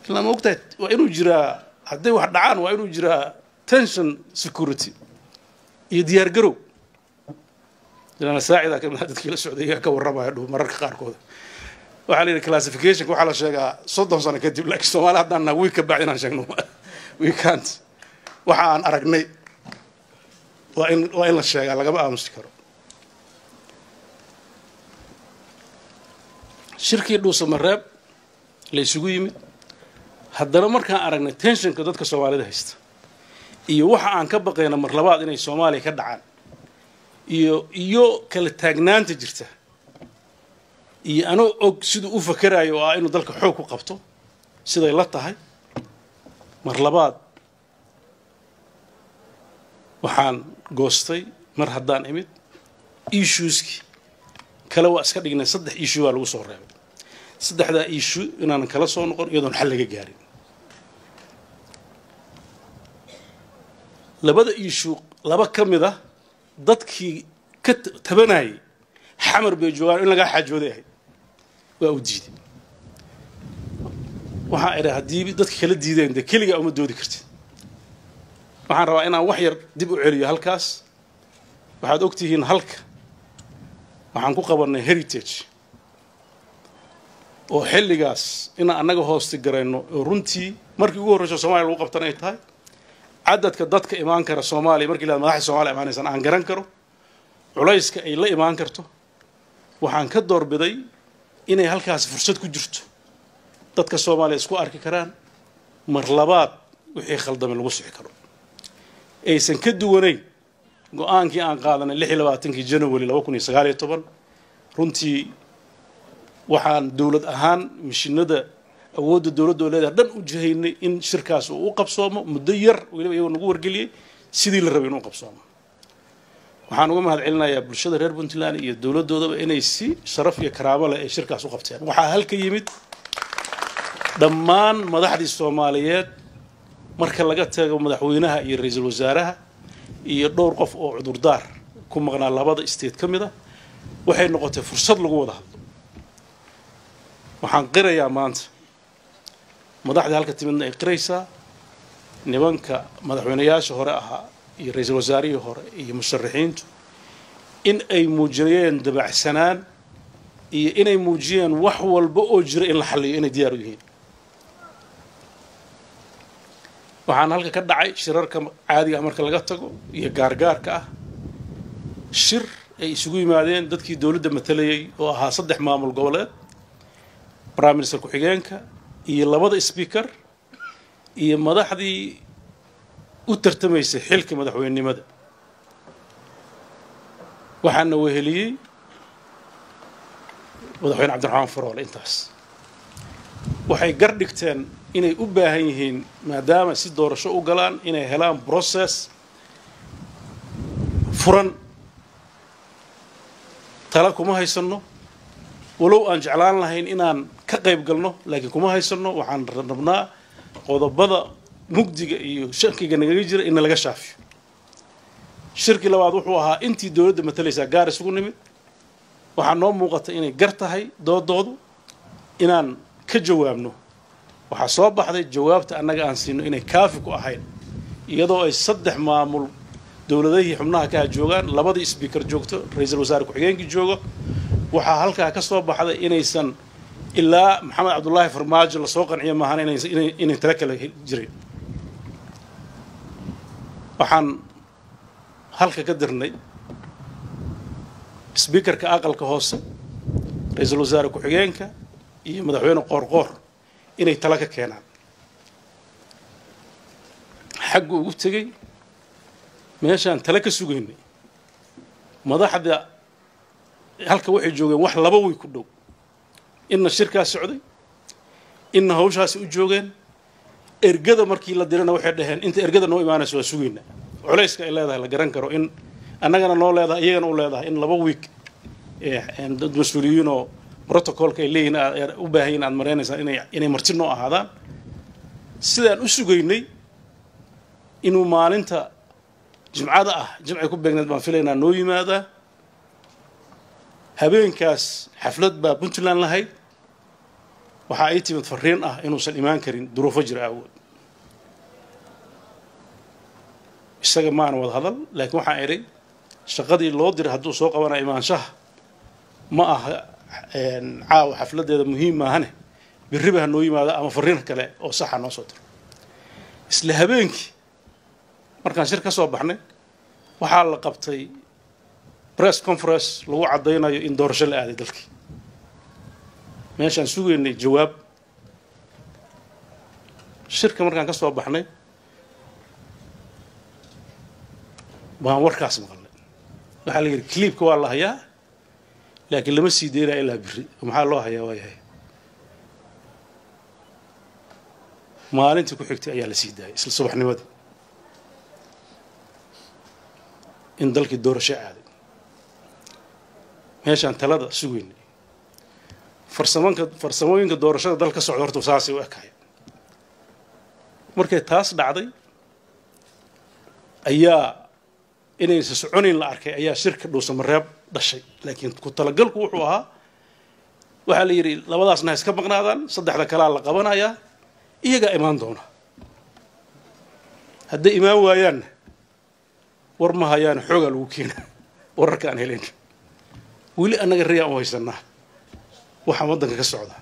ilaa ma ogtahay waa inuu jiraa. Hadday wax dhacaan waa inuu jiraa tension, security iyo diyaar garow. Ilana saacida ka mid dadkii la socday iyaga ka warramaya dhuhu. Mararka qaarkood waxaa la yidhi classificationka waxaa la sheegaa 30 sano kadib, laakiin Soomaali haddaan nahay week ka bacdi inaan sheegno we can't. Waxa aan aragnay waa in la sheegaa, lagama aamusi karo. Shirkii Dhuusamareeb la isugu yimid haddana, markaan aragnay tensionka dadka Soomaalida haysta iyo waxa aan ka baqayna mar labaad inay Soomaaliya ka dhacaan iyo kala taagnaanta jirta, iyo anoo og siduu u fakerayo oo ah inuu dalka xoog ku qabto siday la tahay, mar labaad waxaan goostay mar haddaan imid issueskii kale waa iska dhignay. Saddex issue baa lagu soo reebay. Saddexdaa issue inaanan kala soo noqon iyadoon xal laga gaarin. Labada issue, laba ka mid ah dadkii ka tabanayay Xamar bay joogaan, in lagaa xaajooday ahayd, waa u diiday. Waxaan idhi haddii dadka kala diideen, dee keligaa uma doodi kartid. Waxaan rabaa inaan wax yar dib u celiyo halkaas. Waxaad ogtihiin halka waxaan ku qabannay Heritage oo xilligaas inaan annaga hoosti garayno, oo runtii markii ugu horreyso Soomaliya lagu qabtan ay tahay. Cadadka dadka imaan kara Soomaaliya markii la madaxda Soomaaliya imaanaysan aan garan karo culayska ay la imaan karto. Waxaan ka doorbiday inay halkaasi fursad ku jirto, dadka Soomaaliya isku arki karaan, mar labaad wixii khaldamay lagu sixi karo, aysan ka duwanayn go-aankii aan qaadanay 26-kii January 2019. Runtii waxaan dowlad ahaan mishinada awoodda dowladda oo leedahay dhan u jihaynay in shirkaas uu u qabsoomo muddo yar, weliba iyagoo nagu wargeliyey sidii la rabay inuu qabsoomo. Waxaan uga mahad celinayaa bulshada reer Puntland iyo dowladdoodaba inay si sharaf iyo karaamo leh ay shirkaas u qabteen. Waxaa halka yimid dhammaan madaxdii Soomaaliyeed marka laga tago madaxweynaha iyo ra-iisul wasaaraha iyo dhowr qof oo cudurdaar ku maqnaa labada state ka mid ah. Waxay noqotay fursad lagu wada hadlo. Waxaan qirayaa maanta, madaxdii halka timidna ay qiraysaa, nimanka madaxweynayaasha hore ahaa iyo ra-iisul wasaarihii hore iyo musharaxiintu in ay muujiyeen dabacsanaan iyo inay muujiyeen wax walba oo jira in la xalliyo inay diyaar u yihiin. Waxaan halka ka dhacay shirarka caadiga ah marka laga tago iyo gaargaarka ah, shir ay isugu yimaadeen dadkii dowladda matalayay oo ahaa 3 maamul goboleed, prime minister ku-xigeenka iyo 2 speaker iyo madaxdii u tartamaysay xilka madaxweynenimada. Waxaana weheliyey madaxweyne Cabdiraxmaan Faroole. Intaas waxay gar dhigteen inay u baahan yihiin, maadaama si doorasho u galaan, inay helaan process furan. Tala kuma haysanno, walow aan jeclaan lahayn inaan ka qayb galno, laakiin kuma haysanno. Waxaan rabnaa qodobada mugdiga iyo shakiga nagaga jira in laga shaafiyo. Shirkii labaad wuxuu ahaa intii dowladda matalaysaa gaar isugu nimid. Waxaa noo muuqata inay gar tahay doodoodu inaan ka jawaabno. Waxaa soo baxday jawaabta annaga aan siino inay kaafi ku ahayn, iyadoo ay 3 maamul dowladahii xubnaha ka joogaan, 2 speaker joogto, ra'iisul wasaare ku-xigeenkii joogo. Waxaa halkaa ka soo baxday inaysan ilaa Maxamed Cabdullaahi Farmaajo lasoo qanciyo maahan inay tala kale jirin. Waxaan halka ka dirnay speakerka aqalka hoose, ra'iisul wasaare ku-xigeenka iyo madaxweyne Qoorqoor inay tala ka keenaan. Xaggu ugu tegey meeshaan tala ka sugaynay madaxda halka waxay joogeen wax 2 wiig ku dhow, inna shirkaas socday, inna hawshaasi u joogeen. Ergada markii la dirana waxay dhaheen inta ergada noo imaanayso waa sugaynaa. Culayska ay leedahay la garan karo, in annagana noo leedahay iyagana u leedahay, in 2 wiig dad mas-uuliyiin oo protocolka ay leeyihiin aad u baahan yihiin aad maraynaysaa inay marti noo ahaadaan. Sidaan u sugaynay inuu maalinta jimcada ah, jimcay ku beegneed baan filaynaa, noo yimaadaa. Habeenkaas xaflad baa Puntland lahayd. Waxaa ay timid fariin ah inuusan imaan karin duruufo jira aawood. Isaga maana wada hadal, laakiin waxaan idhay shaqadii loo diray hadduu soo qabanaya imaanshaha ma aha caawa xafladeeda muhiim maahane, birriba ha noo yimaada ama fariin kale oo saxa noo soo diro. Isla habeenkii markaan shir ka soo baxnay waxaa la qabtay press conference lagu caddaynayo in doorasho la aaday dalkii. Meeshaan sugaynay jawaab. Shirka markaan ka soo baxnay baan warkaas maqalnay. Waxaa la yidhi clipka waa la hayaa, laakiin lama sii daynaya ilaa birri. Maxaa loo hayaa? Waa yahay maalintii ku xigtay ayaa la sii daayay isla subaxnimadii in dalkii doorasho aaday. Meeshaan talada sugaynay farsamooyinka doorashada dal ka socda horta saasay u ekaaya. Markay taas dhacday ayaa inaysan soconayn la arkay, ayaa shirka Dhuusamareeb dhashay. Laakiin ku talagalku wuxuu ahaa, waxaa la yidhi labadaasna ha iska maqnaadaan, 3da kalaa la qabanayaa, iyagaa imaan doona. Hadday imaan waayaanna war ma hayaan, xoogaa lagu keena wararka aan helayn. Weli annaga rayaan u haysanaa waxaan waddanka ka socda.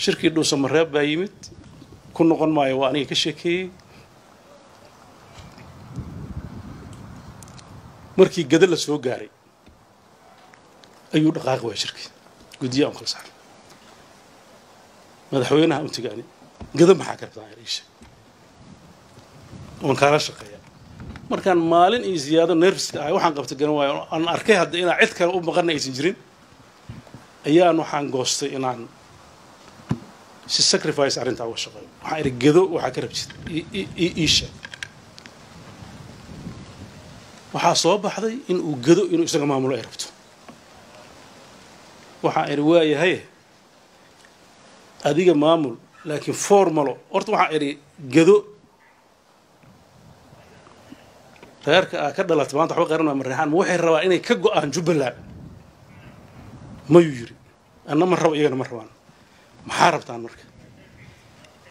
Shirkii Dhuusamareeb baa yimid, ku noqon maayo, waa aniga ka sheekeeyey. Markii gada la soo gaaray ayuu dhaqaaqi waaya shirkii. Guddiya aan kala saaray madaxweynaha untigaani, gada maxaa ka rabtaa ii sheeg, waan kaala shaqeeyaa. Markaan maalin iyo ziyaado nerfiska ahay waxaan qabta garan waayo, aan arkay hadda inaan cid kale u maqanna aysan jirin, ayaan waxaan goostay inaan si sacrifice arrintaa uga shaqeeyo. Waxaan idhi gado waxaa ka rabtid ii sheeg. Waxaa soo baxday in uu gado inuu isaga maamulo ay rabto. Waxaan idhi waayahay adiga maamul, laakiin formalo horta. Waxaan idhi gado reerka aa ka dhalatay maanta waxba qaran Mareexaan, ma waxay rabaa inay ka go'aan Jubbaland? Mayuu yidhi, anna ma rabo, iyagana ma rabaan. Maxaa rabtaan marka?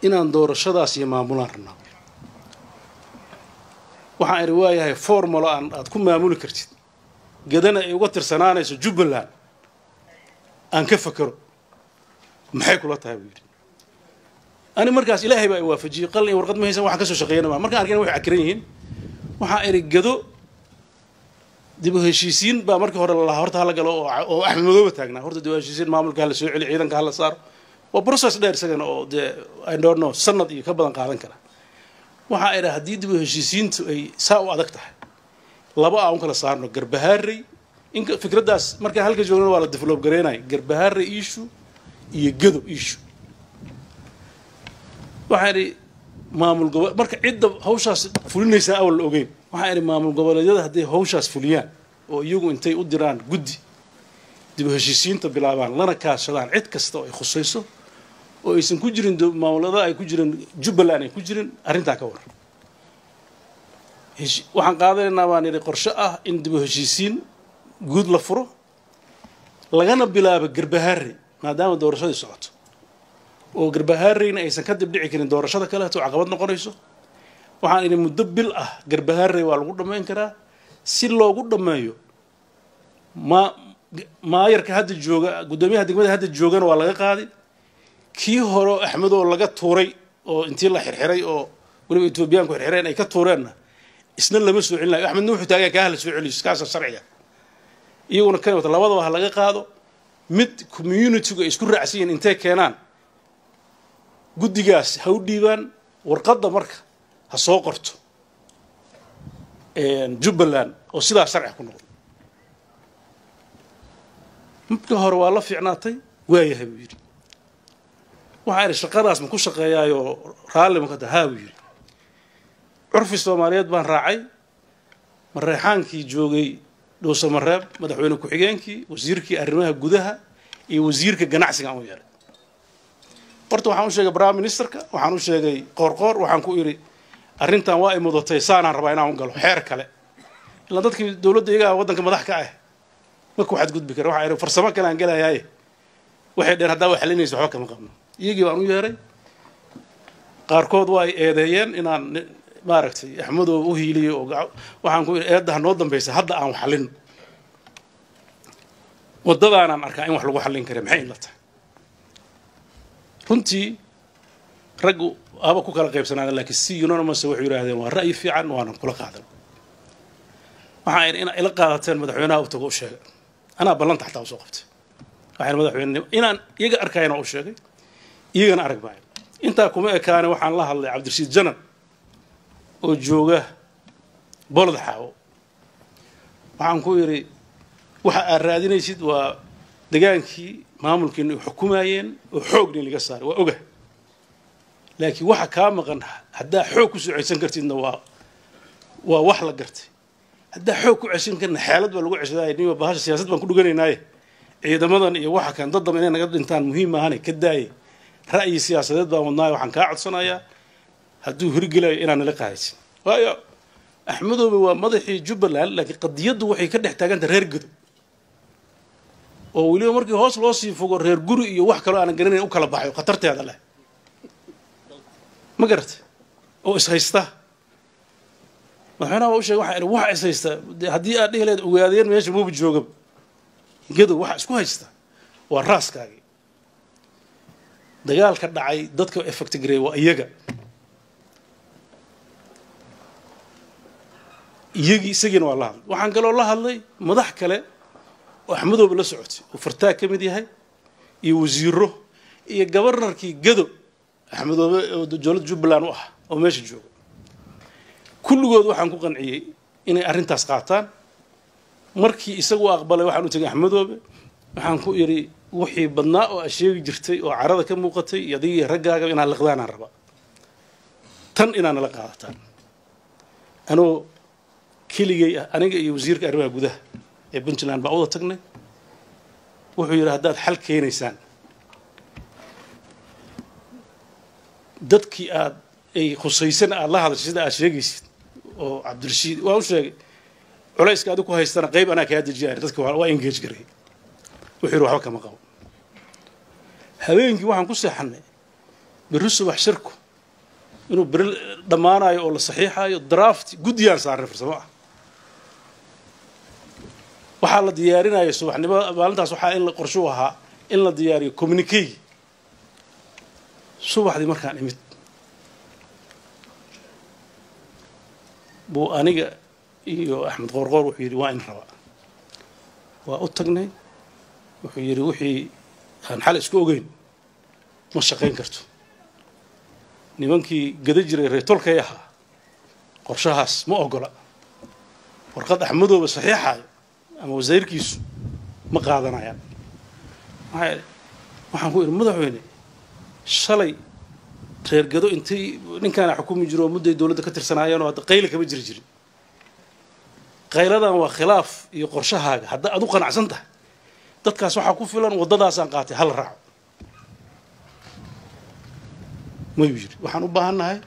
Inaan doorashadaas iyo maamulaan rabnaa. Waxaan idhi waayahay formalo aan aad ku maamuli kartid, gadana ay uga tirsanaanayso Jubbaland, aan ka fakero, maxay kula tahay buu yidhi. Ani markaas Ilaahay baa i waafajiyey, qalin iyo warqad ma haysan, waxaan ka soo shaqeeyana maa. Markaan arkeen waxay cakiran yihiin, waxaa idhi Gado dib u heshiisiin baa markii hore lalahaa, horta hala galo oo Axmed Madoobe taagnaa, horta dib u heshiisiin, maamulka hala soo celi, ciidanka hala saaro. Waa process dheer isagana oo dee I don't know sanad iyo ka badan qaadan kara. Waxaa idhi haddii dib u heshiisiintu ay saa u adag tahay, laba aan u kala saarno Garbahaarey. In fikraddaas markaan halka joognana waa la develop gareynaya, Garbahaarey issue iyo Gado issue. Waxaan idhi maamul gobo marka cidda hawshaas fulinaysaa awal la ogeyn. Waxaan idhi maamul goboleedyada hadday hawshaas fuliyaan oo iyagu intay u diraan guddi dib u heshiisiinta bilaabaan, lana kaashadaan cid kasta oo ay khusayso oo aysan ku jirin maamulada ay ku jirin Jubbaland ay ku jirin, arrintaa ka waran. Waxaan qaadanaynaa baan idhi qorshe ah in dib u heshiisiin guud la furo, lagana bilaabo Garbahaarey, maadaama doorashadii socoto oo Garbahaareyna aysan ka dib dhici karin doorashada kaleeto caqabad noqonayso. Waxaan idhi muddo bil ah Garbahaarey waa lagu dhammayn karaa. Si loogu dhammeeyo, ma maayarka hadda jooga, guddoomiyaha degmada hadda joogana waa laga qaaday, kii hore Axmed oo laga tuuray oo intii la xirxiray oo weliba Etoobiyaanku xirxireen ay ka tuureenna isna lama soo celinayo. Axmedna wuxuu taagan kaa hala soo celiyo, kaasa sharciga, iyaguna kan wata, labadaba ha laga qaado. Mid communitygu ay isku raacsan yihiin intay keenaan guddigaas ha u dhiibaan warqadda, marka ha soo qorto Jubbaland oo sidaa sharci ku noqdo. Marka hore waa la fiicnaatay, waayahay buu yidhi. Waxaa idhi shaqadaas ma ku shaqeeyaayoo raalli ma ka taha? Haa buu yidhi. Curfi Soomaaliyeed baan raacay, Mareexaankii joogay Dhuusamareeb, madaxweyne ku-xigeenkii, wasiirkii arrimaha gudaha iyo wasiirka ganacsiga aan u yeeray. Horta waxaan u sheegay prime ministerka, waxaan u sheegay Qoorqoor, waxaan ku idhi arrintan waa ay mudatay, saanaan rabaa inaan u galo xeer kale, ilaa dadkii dowladda iyagaa waddanka madax ka ah ma ku xadgudbi kara. Waxaa idhi farsamo kale aan gelayaaye. Waxay dheen haddaa wax xalinaysa waxba kama qabno. Iyagii baan u yeeray, qaarkood waa ay eedeeyeen inaan maaragtay Axmedoo u hiiliyey, oo waxaan ku idhi eedda ha noo dambaysa, hadda aan xallin, waddadaanaan arkaa in wax lagu xallin kara, maxay inla tahay? Runtii raggu aba ku kala qaybsanaadeen, laakiin si unanimous waxay yidhaahdeen waa ra'yi fiican, waanan kula qaadan. Waxaan idhi inaa ila qaadateen madaxweynaha u tago u sheegay, anaa ballanta xataa usoo qabtay. Waxaan madaxweyne inaan iyaga arkayana u sheegay, iyagana arag maayo. Intaa kuma ekaane, waxaan la hadlay Cabdirashiid Janan oo jooga Bolod Xaawo. Waxaan ku idhi waxa aad raadinaysid waa degaankii maamulkiina ay xukumayeen oo xoogni laga saaray, waa oga, laakiin waxa kaa maqan haddaa xoog ku soo ceysan kartidna waa wax la gartay, haddaa xoog ku ceshan karna xeelad baa lagu ceshadaaya. Nima bahasha siyaasad baan ku dhuganaynaaye, ciidamadan iyo waxa kan dad damba inay naga dhintaan muhiim maahane ka daaye, ra'yi siyaasadeed baan wadnaayo. Waxaan kaa codsanayaa hadduu hirgelayo inaan nala qaadaysin, waayo Axmedoobe waa madaxii Jubbaland, laakiin qadiyaddu waxay ka dhex taaganta reer Gado oo weliba markii hoos loo sii fogo reer guri iyo wax kaloo aanan garanayn u kala baxayo khatarteeda leh, ma garatay, oo ishaysta. Madaxweynaha waa u sheegay, waxaa idhi waxa is haysta haddii aad dhihi lahayd ogaadeen meesha muuba joogaba, Gadow waxa isku haysta waa raaskaagii. Dagaalka dhacay dadka effect gareey waa iyaga, iyagii isagiina waa la hadlay. Waxaan kaloo la hadlay madax kale oo Axmedooba la socotay oo Fartaag ka mid yahay iyo wasiiro iyo gobarnarkii Gado Axmedoobe oo dowladda Jubbaland u ah oo meesha jooga. Kulligood waxaan ku qanciyey inay arrintaas qaataan. Markii isagu aqbalay waxaan u tegay Axmedoobe, waxaan ku idhi wixii badnaa oo aad sheegi jirtay oo carada ka muuqatay iyo adigii raggaaga inaad liqdaanaan rabaa, tan inaad nala qaadataan. Anoo keligay ah, aniga iyo wasiirka arrimaha gudaha ee Puntland baa wada tagnay. Wuxuu yidhi haddaad xal keenaysaan dadkii aad ay khusaysan aad la hadashay sida aad sheegaysid oo Cabdirashiid waa u sheegay, culayska adigu ku haystana qayb anaa kaa dejiya, dadka waa engage garay. Wuxuu yidhi waxba kama qabo. Habeenkii waxaan ku seexannay berri subax shirku inuu beri dhammaanayo oo la saxiixayo draft. Guddiyaan saarnay farsamo ah, waxaa la diyaarinaya subaxnimo maalintaas, waxaa in la qorshu ahaa in la diyaariyo communiquegi. Subaxdii markaan imid buu aniga iyo Axmed Qoorqoor wuxuu yidhi waa in rabaa. Waa u tagnay, wuxuu yidhi wixii aan xal isku ogeyn ma shaqayn karto. Nimankii gada jiray reetolkay ahaa qorshahaas ma ogola, warqad Axmedooba saxiixaayo ama wasiirkiisu ma qaadanayaan. Waxaan ku idhi madaxweyne, shalay reer Gado intay ninkaana xukumi jiro oo mudday dowladda ka tirsanaayeen oo hadda qayla kama jiri jirin. Qayladan waa khilaaf iyo qorshahaaga hadda aad u qanacsan tahay, dadkaas waxaa ku filan waddadaasaan qaatay hal raaco. Mayuu yidhi waxaan u baahannahay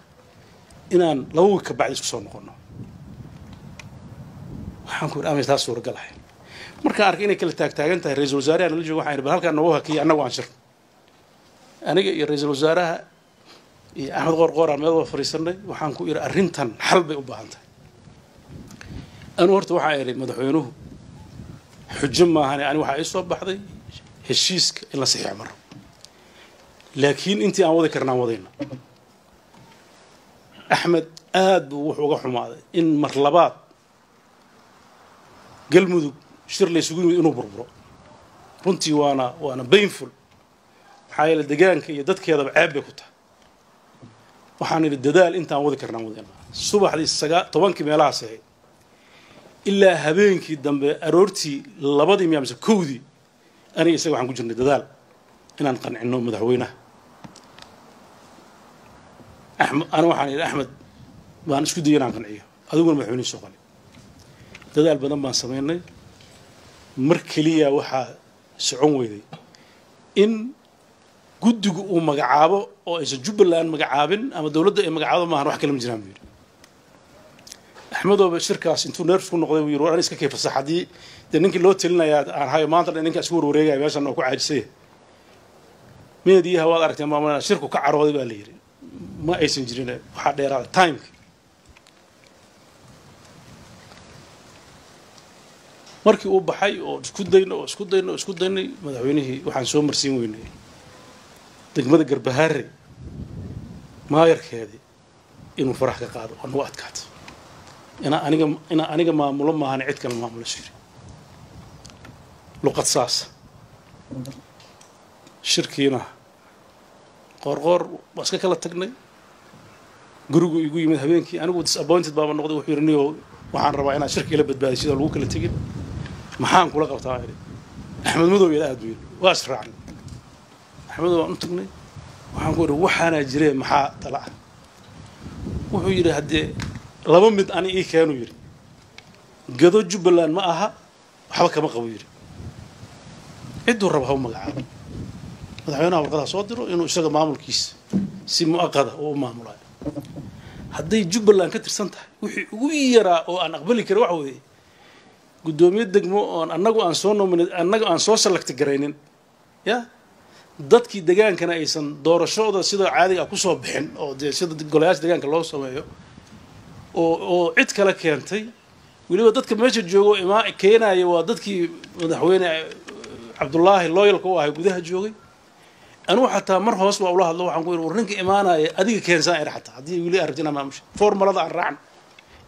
inaan 2 wiig ka bacdi isku soo noqonno. Waxaan ku idhi amay taas suuragal ahayn. Markaan arkay inay kala taagtaagan tahay, ra-iisul wasaaraha nala joogo, waxaan idhi bal halkaan noogu hakiya, annagu aan shirno. Aniga iyo ra-iisul wasaaraha iyo Axmed Qoorqoor aan meel wada fadhiisanay. Waxaan ku idhi arrintan xal bay u baahan tahay. Anu horta waxaan idhi madaxweynuhu xujo maahane, ani waxaa ii soo baxday heshiiska in la saxiixo ma rabo, laakiin intii aan wadi karnaan wadayna. Axmed aad buu wuxuu uga xumaaday in mar labaad Galmudug shir la isugu yimid inuu burburo. Runtii waana painful, maxaa yeele deegaanka iyo dadkeedaba ceeb bay ku tahay. Waxaan idhi dadaal intaan wadi karnaan wadayna. Subaxdii 10-kii meelahaas ahayd ilaa habeenkii dambe aroortii 2dii miya mise 1dii, aniga isaga waxaan ku jirnay dadaal inaan qancinno madaxweynaha. Axmed, ana waxaan idhi Axmed baan isku dayay inaan qanciyo, adiguna madaxweynihi soo qali. Dadaal badan baan samaynay. Mar keliya waxaa socon weyday in guddigu uu magacaabo oo aysan Jubbaland magacaabin ama dowladda ay magacaabo maahan, wax kale ma jiraan buu yidhi. Axmedooba shirkaas intuu nervous ku noqday buu yidhi war ani iska kay fasax, haddii dee ninkii loo telinayaa aan hayo maanta dhan ninkaa isku warwareegaya meeshan oo ku caajisaya. Meediyaha waad aragteen maamulana shirku ka carooday baa la yidhi, ma aysan jirin, waxaa dheeraada timeka. Markii uu baxay oo isku dayno oo isku dayno oo isku daynay, madaxweynihii waxaan soo marsiin weynay degmada Garbahaare maayarkeedii inuu farax ka qaado oo nagu adkaato. Inaa aniga maamulo maahan cid kale maamulo siri luqad saasa. Shirkiina Qoorqoor waa iska kala tagnay. Gurigu igu yimid habeenkii, anigu disappointed baaba noqday. Wuxuu yidhi niyow waxaan rabaa inaad shirka ila badbaadiyo sidoo lagu kala tegin, maxaan kula qabtaa? Idhi Axmed Madow ila aad buu yidhi. Waa israacnay, Axmedow waan u tagnay. Waxaan ku idhi waxaanaa jiree maxaa tala ah? Wuxuu yidhi haddee laba mid ani ii keenuu yidhi, Gado Jubbaland ma aha, waxba kama qabo yidhi, cidduu raba ha u magacaabo, madaxweynaha warqadaha soo diro inuu isaga maamulkiisa si mu'aqada uu u maamulayo. Hadday Jubbaland ka tirsan tahay, wixii ugu yaraa oo aan aqbali karin waxa weeye guddoomiye degmo oon annagu aan soo nominate, annagu aan soo select garaynin, ya dadkii degaankana aysan doorashooda sida caadiga ah kusoo bixin oo dee sida golayaasha degaanka loo sameeyo oo cid kale keentay, weliba dadka meesha joogo imaa keenaya waa dadkii madaxweyne Cabdullaahi loyalka u ahay gudaha joogay. Anugu xataa mar hoos waa ula hadlo, waxaan ku yidhi war ninka imaanaya adiga keensaan iri, xataa haddii weli aragti inaa maamusha formalada aan raacno,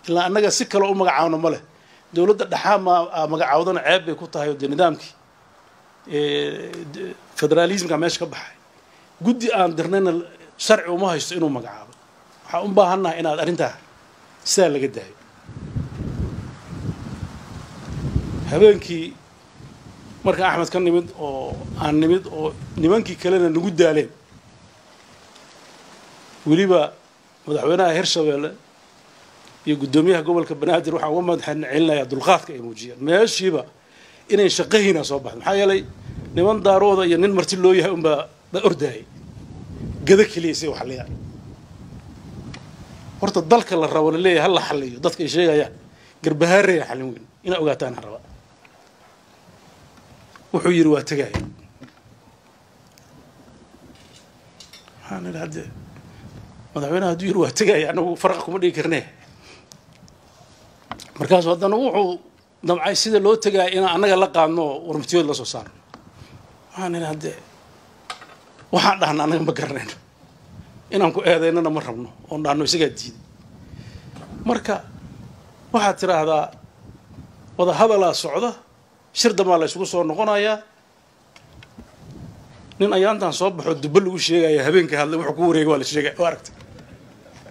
ilaa annaga si kale u magacaawno ma leh, dowladda dhexaa ma magacaawdana ceeb bay ku tahay oo dee nidaamkii federaalismka meesha ka baxay, guddi aan dirnayna sharci uma haysto inuu magacaabo. Waxaan u baahannahay inaad arrintaa sidaa laga daayo. Habeenkii marka Axmed ka nimid oo aan nimid oo nimankii kalena nagu daaleen, weliba madaxweynaha Hirshabeelle iyo guddoomiyaha gobolka Banaadir waxaan uga madax celinayaa dulqaadka ay muujiyeen, meeshiiba inay shaqahiina soo baxdo, maxaa yeelay niman daarooda iyo nin marti loo yahay unbaa baa ordaayay gado keliya si wax xalliyaan. Horta dalka la rabo laleeyahay ha la xalliyo, dadka ay sheegayaan Garbahaarey xallin weyn inaa ogaataan aan rabaa. Wuxuu yidhi waa tegaya. Waxaan idhi haddee madaxweynaha hadduu yidhi waa tegaya, anagu faraqa kuma dhigi karnee. Markaasu haddana wuxuu damcay sida loo tegaya inaan annaga la qaadno oo warmutiyood la soo saarno. Waxaan idhi haddee waxaan dhahna annaga ma garanayno. Inaan ku eedaynana ma rabno oon dhahno isagaa diiday. Marka waxaad tidhaahdaa wada hadalaa socda, shir dambaa la isugu soo noqonayaa. Nin ayaantan soo baxo dubbo lagu sheegaya habeenka hadlay, wuxuu ku wareegay waa la sheegaya. Waa aragtay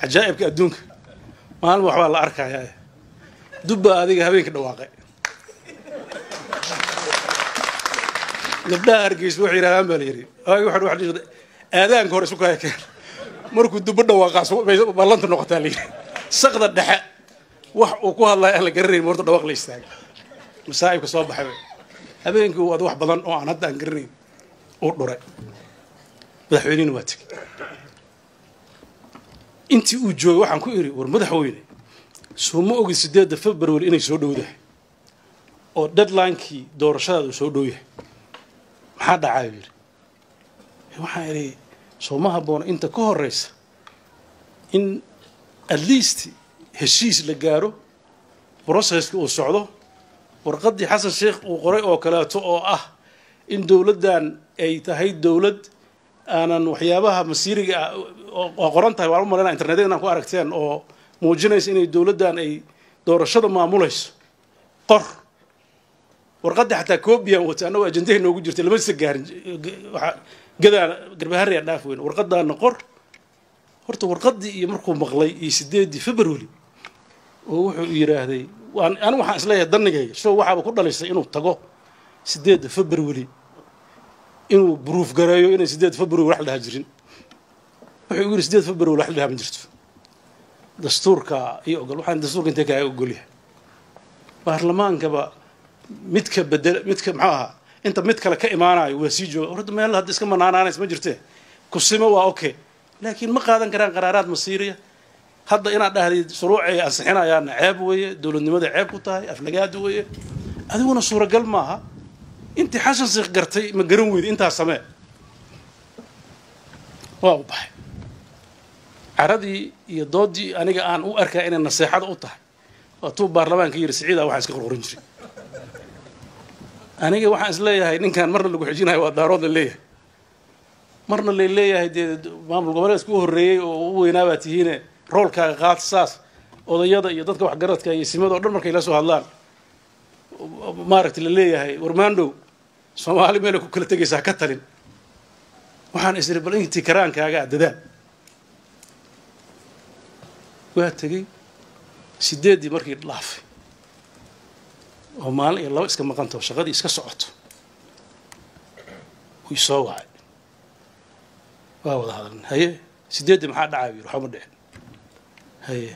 cajaa'ibka adduunka, maalin waxbaa la arkayaa. Dubba adiga habeenka dhawaaqay. Gabdhaha Hargeysa waxay yidhahdaan baa la yidhi aadaanka hore isu kaya keen, markuu dubbo dhawaaqaas ballanta noqotaa la yidhi. Saqda dhexe wax uu ku hadlaya aan la garanayn horta dhawaaq la istaagay. Masaa'ibka soo baxay habeenkii uu ad wax badan oo aan hadda aan garanayn uu dhuray. Madaxweynihina waa tegey. Intii uu joogay waxaan ku idhi, war madaxweyne, soo ma ogid 8 February inay soo dhowdahay oo deadline-kii doorashadaada uu soo dhow yahay? Maxaa dhacaa buu yidhi. Waxaan idhi, soo ma habboona inta ka horeysa in at least heshiis la gaaro, processka uu socdo, warqaddii Xasan Sheekh uu qoray oo kaleeto oo ah in dowladdan ay tahay dowlad aanan waxyaabaha masiiriga ah oo qoran tahay, waan u malaynaa internetyada inaan ku aragteen, oo muujinaysa inay dowladdan ay doorashada maamulayso. Qor warqaddii xataa coobiyan wata, annagoo ajandahay noogu jirtay, lama sa gaarin, waxaa gadaa Garbaharey aan dhaaf weyn. Warqadaana qor horta. Warqaddii iyo markuu maqlay iyo 8 February oo wuxuu yidhaahday, waan anigu waxaan isleeyahay danigayga so waxaaba ku dhalisay inuu tago 8 February, inuu buruuf gareeyo inay 8 February wax la dhaha jirin. Wuxuu igu yidhi 8 February wax la dhaha ma jirto, dastuurka iyo ogol. Waxaan dastuurka intee kaaga ogolyahay? Baarlamaankaba midka bedel midka muxuu ahaa inta mid kale ka imaanayo waa sii jooga. Horta meel hadda iska manaanaanaysa ma jirtee, kusimo waa okay, laakiin ma qaadan karaan qaraaraad masiiriya. Hadda inaad dhahdid shuruucay ansixinayaanna ceeb weeye, dowladnimada ceeb ku tahay, aflagaada weeye, adiguna suuragal maaha. Intii Xasan Sheekh gartay ma garan weydi, intaas samee. Waa u baxay caradii iyo doodii aniga aan u arkaa inay naseexada u tahay. Waa tuu baarlamaanka yidhi Siciida waxaan iska qorqorin jiray. Aniga waxaan is leeyahay ninkan marna lagu xijinayo waa Daarood la leeyahay, marna lay leeyahay dee maamul goboleedka u horreeyey oo u weynaa baa tihiine, roolkaaga qaad. Saas odayada iyo dadka waxgaradka iyo simada o dhan markay la soo hadlaan, maaragtay, la leeyahay warmaandhow Soomaali meelay ku kala tegaysaa ka talin. Waxaan is iri bal intii karaankaaga a dadaal. Waa tegey 8dii markii dhaafay oo maalin iyo laba iska maqantaho, shaqadii iska socoto, wuu isoo wacay, waa wada hadalna. Haye, 8dii maxaa dhacay buu yidhi. Waxba ma dhicin. Haye,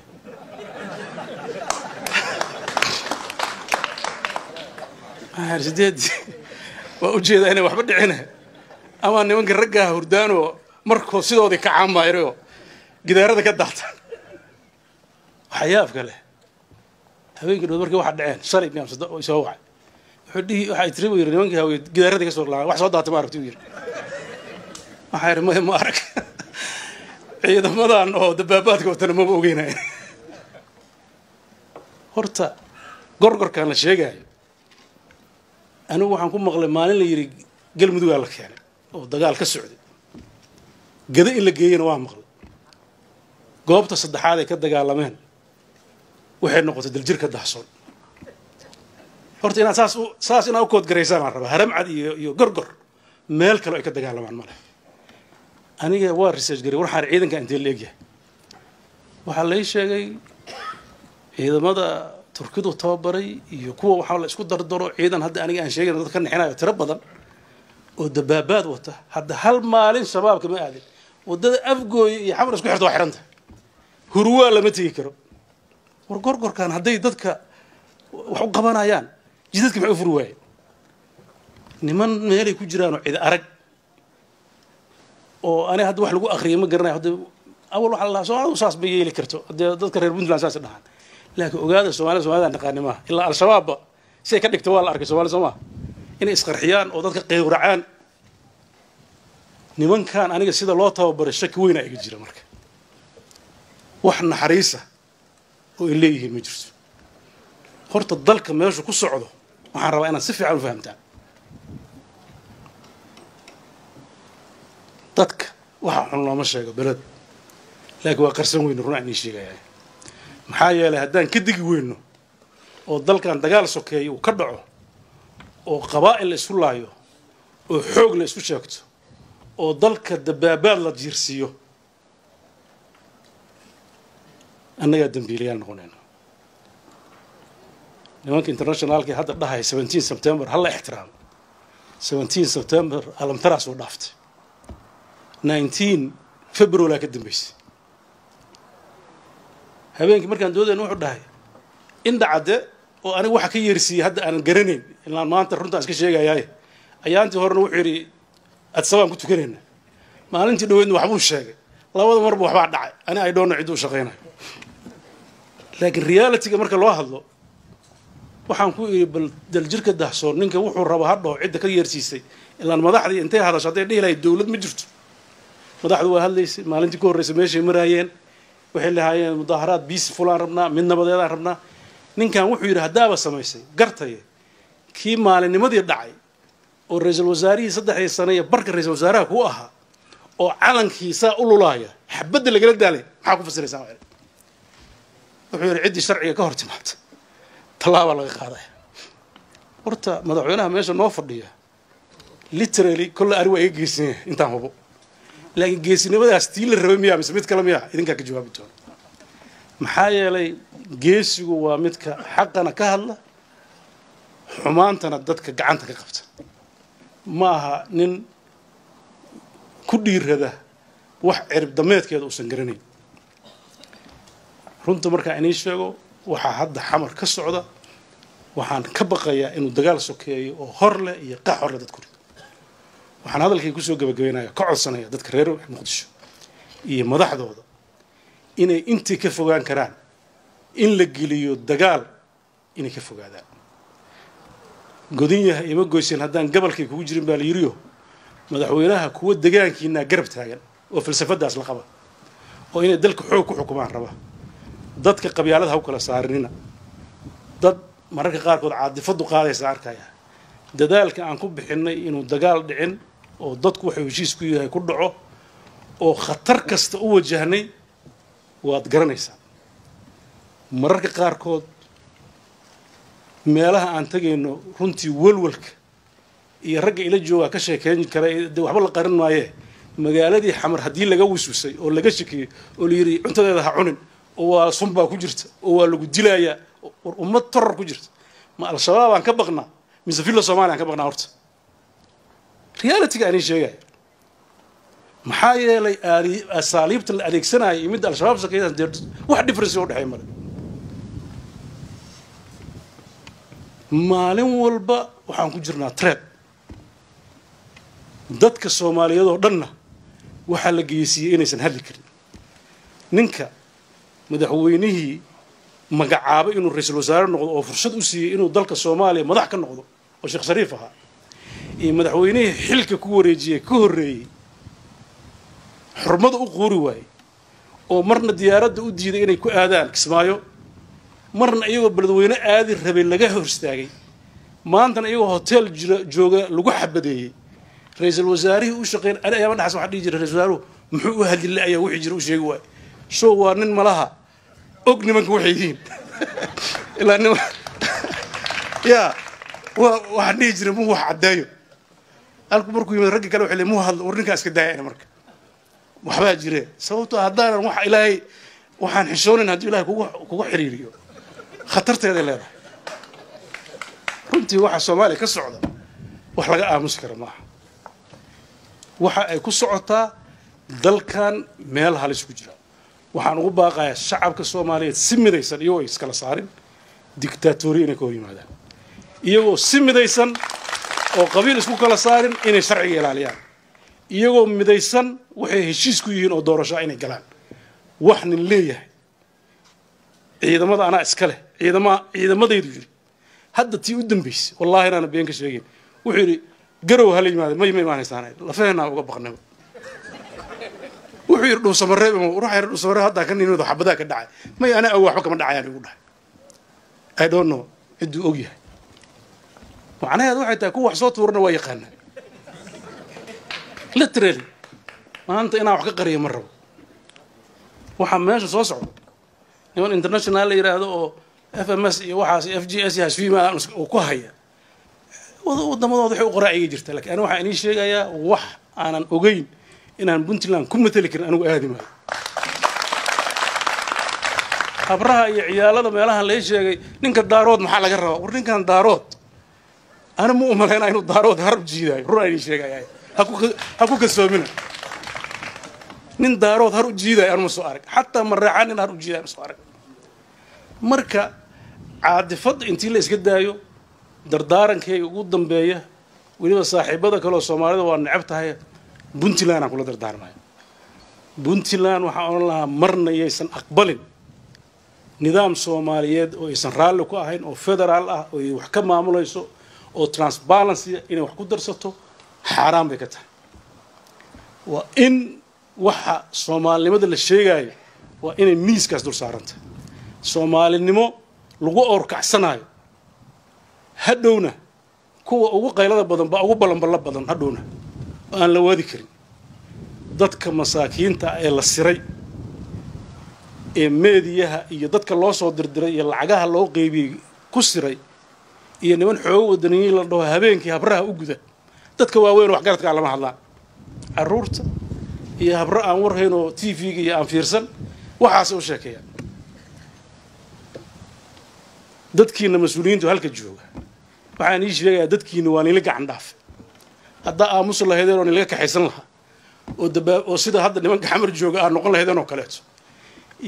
waxaan 8dii waa ujeedaa inay waxba dhicina, ama nimanka raggaa hurdaanoo markoo sidoodii ka caamayrayoo gidaarada ka daataan. Waxyaabka leh habeenkii dhood markii waxa dhaceen shalay miyam soo wacay, wuxuu dhihi waxay tiri buu yidhi nimankii hawiye gidaarada ka soo laacay, wax soo daatay ma aragti buu yidhi. Waxaa yidhi maya, ma arag, ciidamadan oo dabaabaadka watana maba ogeynaya. Horta gorgorkaan la sheegaayo anigu waxaan ku maqlay maalin la yidhi Galmudugaa la keenay oo dagaal ka socday, Gada in la geeyena waa maqlay. Goobta saddexaad ay ka dagaalameen waxay noqotay daljir ka dahsoon. Horta inaad saas saas inaad u koodgaraysaan aan rabaa. Haramcad iyo Gorgor meel kale ay ka dagaalamaan ma leh. Aniga waa research garay, waxaan ciidanka intee la egyahay. Waxaa lay sheegay ciidamada Turkidu tababaray iyo kuwa waxaa la isku dardaro, ciidan hadda aniga aan sheegin dad ka nixinayo tiro badan oo dabaabaad wata. Hadda hal maalin Shabaabka ma aadin waddada Afgooye iyo Xamar isku xirta, waa xiranta, Hurwaa lama tegi karo. War gorgorkan hadday dadka wax u qabanayaan jidadka maxay u furi waayeen? Niman meelay ku jiraanoo cid arag oo ani hadda wax lagu akriyay ma garanayo. Hadda awal waxaa la lahaa Soomaalidu saas ma yeeli karto, haddee dadka reer Puntland saas dhahaan, laakiin ogaada Soomaalida Soomaalidaan naqaani maaha. Ilaa Al-Shabaabba siay ka dhigto waa la arkay. Soomaalida soo maha inay isqarxiyaan oo dadka qeywracaan. Nimankan aniga sida loo tababaray shaki weynaa iga jira. Marka wax naxariisa oo ay leeyihiin ma jirto. Horta dalka meeshu ku socdo waxaan rabaa inaad si fiican u fahamtaan. Dadka waxa xun looma sheego beled. Laakiin waa qarsan weyno, runaa inii sheegaya. Maxaa yeelay, haddaan ka digi weyno oo dalkan dagaal sokeeyo uu ka dhaco oo qabaa'il la isku laayo oo xoog la isku sheegto oo dalka dabaabaad la jiirsiiyo, annagaa dambiilayaal noqonayno. Nimanka internationalkii hadda dhahaya 17 September ha la ixtiraamo, 17 September alamtaraa soo dhaaftay, 19 February ka dambeysay. Habeenkii markaan doodayna wuxuu dhahay Indhacadde, oo aniga waxa ka yeersiiyey hadda aanan garanayn, ilaan maanta runtaan iska sheegayaaye. Ayaantii horena wuxuu yidhi Adsabaan ku tukanayna, maalintii dhaweydna waxbuu sheegay, labada marba waxbaa dhacay. Ani I don't know cidduu shaqaynayo, laakiin realityga marka loo hadlo, waxaan ku idhi bal daljirka dahsoon ninka wuxuu raba ha dhaho cidda ka yeersiisay. Ilaan madaxdii intay hadasho hadday dhihi lahayd dowlad ma jirto. Madaxdu waa hadlaysay maalintii ka horreysay, meeshay maraayeen waxay lahaayeen mudaaharaad peaceful aan rabnaa, mid nabadeedaan rabnaa. Ninkan wuxuu yidhi haddaaba samaysay gartaye, kii maalinnimadii dhacay oo ra-iisul wasaarihii 3dii sane iyo barka ra-iisul wasaaraha ku ahaa oo calankii saa u lulaaya xabadda lagala daalay, maxaa ku fasiraysaa? Wuxuu yidhi ciddii sharciga ka hor timaata tallaabaa laga qaadaya. Horta madaxweynaha meesha noo fadhiya literally kolle ari waa iga geesan yahay intaan hubo, laakiin geesinimadaas tii la rabay miyaa mise mid kale miyaa, idinkaa ka jawaabi doona. Maxaa yeelay, geesigu waa midka xaqana ka hadla, xumaantana dadka gacanta ka qabta. Ma aha nin ku dhiirada wax cirib dameedkeeda uusan garanayn. Runta markaa inii sheego, waxaa hadda Xamar ka socda, waxaan ka baqayaa inuu dagaal sokeeyo oo hor leh iyo qax hor leh dad ku rido. Waxaan hadalkay kusoo gabagabaynaya, ka codsanaya dadka reer Muqdisho iyo madaxdooda inay intii ka fogaan karaan in la geliyo dagaal inay ka fogaadaan. Godin yahay ima goyseen haddaan gobolkay kugu jirin baa la yiriyo. Madaxweynaha kuwa degaankiinaa garab taagan oo falsafadaas la qaba oo inay dalka xoog ku xukumaan raba. Dadka qabyaalada ha u kala saarinina. Dad mararka qaarkood caadifadu qaadaysa arkaya. Dadaalka aan ku bixinnay inuu dagaal dhicin oo dadku wuxuu heshiis ku yahay ku dhaco oo khatar kasta u wajahnay waad garanaysaa. Mararka qaarkood meelaha aan tegayno runtii walwalka iyo ragga ila joogaa ka sheekeyn kara, dee waxba la qarin maayee. Magaaladii Xamar haddii laga wiswisay oo laga shakiyey oo la yidhi cuntadeeda ha cunin oo waa sun baa ku jirta oo waa lagu dilayaa, war ummad toror ku jirta, ma Al-Shabaab aan ka baqnaa mise Villa Somalia aan ka baqnaa? Horta realityga aan sheegaya, maxaa yeelay asaaliibta la adeegsanaya iyo midda Al-Shabaab sakeeyaan dee wax difference oo dhexeeya male. Maalin walba waxaan ku jirnaa threat. Dadka Soomaaliyeed oo dhanna waxaa la geysiiyey inaysan hadli karin. Ninka madaxweynihii magacaabay inuu ra-iisul wasaare noqdo oo fursad u siiyey inuu dalka Soomaaliya madax ka noqdo oo Sheekh Shariif ahaa, iyo madaxweynihii xilka ku wareejiyey ka horreeyey xurmada u quuri waayey oo marna diyaaradda u diiday inay ku aadaan Kismaayo, marna iyagoo beledweyne aadi rabay laga hor istaagay, maantana iyagoo hotel jira jooga lagu xabadeeyey, ra-iisul wasaarihii u shaqeyn ani ayaaba dhaxas waxaa dhihi jiray, ra-isul wasaaruhu muxuu u hadli ayaa wixii jira u sheegi waayey? So waa nin malaha og nimanka waxay yihiin ilaa nima ya wa. Waxaan dhihi jiray muu wax caddeeyo halku markuu yimid raggi kale waxay leeyihin muu hadlo, war ninkaa iska daayana marka waxbaa jire. Sababtoo haddaanan wax Ilaahay waxaan xishoonayn hadduu Ilahay kugu xiriiriyo, khatarteeday leedahay. Runtii waxa Soomaaliya ka socda wax laga aamusi kara maaha. Waxa ay ku socotaa dalkan meel halis ku jira. Waxaan ugu baaqayaa shacabka Soomaaliyeed si midaysan, iyagoo ay iskala saarin dictatoriya, inay ka hor yimaadaan, iyagoo si midaysan oo qabiil isku kala saarin inay sharciga ilaaliyaan, iyagoo midaysan waxay heshiis ku yihiin oo doorasho inay galaan. Wax nin leeyahay ciidamada anaa iska leh, ciidamadaydu yidhi. Hadda tii u dambaysay, wallahi inaana been ka sheegin, wuxuu yidhi Garow hala yimaada. May ma imaanaysaan, lafaheenaa uga baqnaba. Wuxuu yidhi Dhuusamareeb, ruuxa yidhi Dhuusamareeb haddaa ka nimid xabadaa ka dhacay. May anaa og, waxba kama dhacayaan igu dhahay. I don't know cidduu og yahay. Macnaheedu waxay tahay kuwa wax soo tuurana waa yaqaanaa. Literally maanta inaan wax ka qariyo ma rabo. Waxaa meesha soo socda niman international la yidhaahdo oo FMS iyo waxaas FGS iyo hasfiima uu ku haya wadamadooda waxay u qoraaciga jirta. Lakiin aniga waxaan inii sheegayaa wax aanan ogeyn inaan Puntland ku matali karin, anigu aadi maayo. Habraha iyo ciyaalada meelahan lai sheegay ninka Daarood maxaa laga rabaa? War ninkan Daarood ana ma umalaynaa inuu Daarood harab jiidaayo. Run aan inii sheegaya, ha ku kalsoomina. Nin Daarood har u jiidaayo anu ma soo arag, xataa mareexaan nin har u jiidayo ma soo arag. Marka caadifadda intii la iska daayo, dardaarankayga ugu dambeeya, weliba saaxiibada kaleoo Soomaalida waa necab tahay, Puntland aan kula dardaarmayo. Puntland waxaan odhan lahaa marna yaysan aqbalin nidaam Soomaaliyeed oo aysan raalli ku ahayn oo federaal ah oo ay wax ka maamulayso oo transparency inay wax ku darsato, xaaraan bay ka tahay. Waa in waxa soomaalinimada la sheegaayo waa inay miiskaas dul saarantahay. Soomaalinimo lagu awrkacsanayo hadhowna kuwa ugu qaylada badan baa ugu ballanballo badan, hadhowna oo aan la waadi karin. Dadka masaakiinta ee la siray ee meediyaha iyo dadka loo soo dirdiray iyo lacagaha loo qeybiyey ku siray iyo niman xoogo wadaniyiin la dhaho habeenkii habraha u guda, dadka waaweyn waxgaradkaa lama hadlaan, carruurta iyo habro aan warhayn oo TV-ga iyo aan fiirsan waxaasay u sheekeeyaan. Dadkiina mas-uuliyiintu halka jooga waxaan ii sheegayaa, dadkiina waa nila gacan dhaafe. Haddaa aamusi lahaydeen oo nilaga kaxaysan lahaa oo dabaa oo sida hadda nimanka Xamar jooga aad noqon lahaydeen oo kaleeto,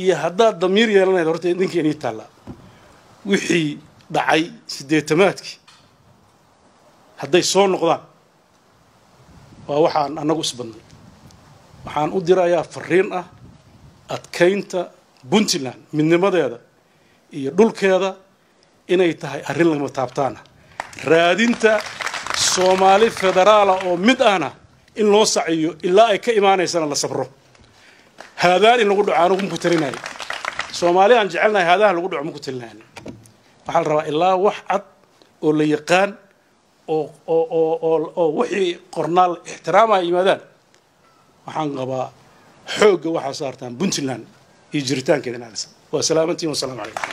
iyo haddaad damiir yeelanayd, horta idinka inii taallaa. Wixii dhacay siddeetamaadkii hadday soo noqdaan waa waxaan annagu isbadnay. Waxaan u dirayaa fariin ah adkaynta Puntland midnimadeeda iyo dhulkeeda inay tahay arrin lagama taabtaana, raadinta Soomaali federaala oo mid ahna in loo saciyo ilaa ay ka imaanaysana la sabro. Haadaan in lagu dhaco anigu maku talinayo. Soomaali aan jecelnahay haadahan lagu dhaco maku talinayo. Waxaa la rabaa ilaa wax cad oo la yaqaan oo oo oo oo oo wixii qornaal ixtiraamaya yimaadaan. Waxaan qabaa xoogga waxaa saartaan Puntland iyo jiritaankeeda in alisa. Waa salaamantiin, wasalaamu calaykum.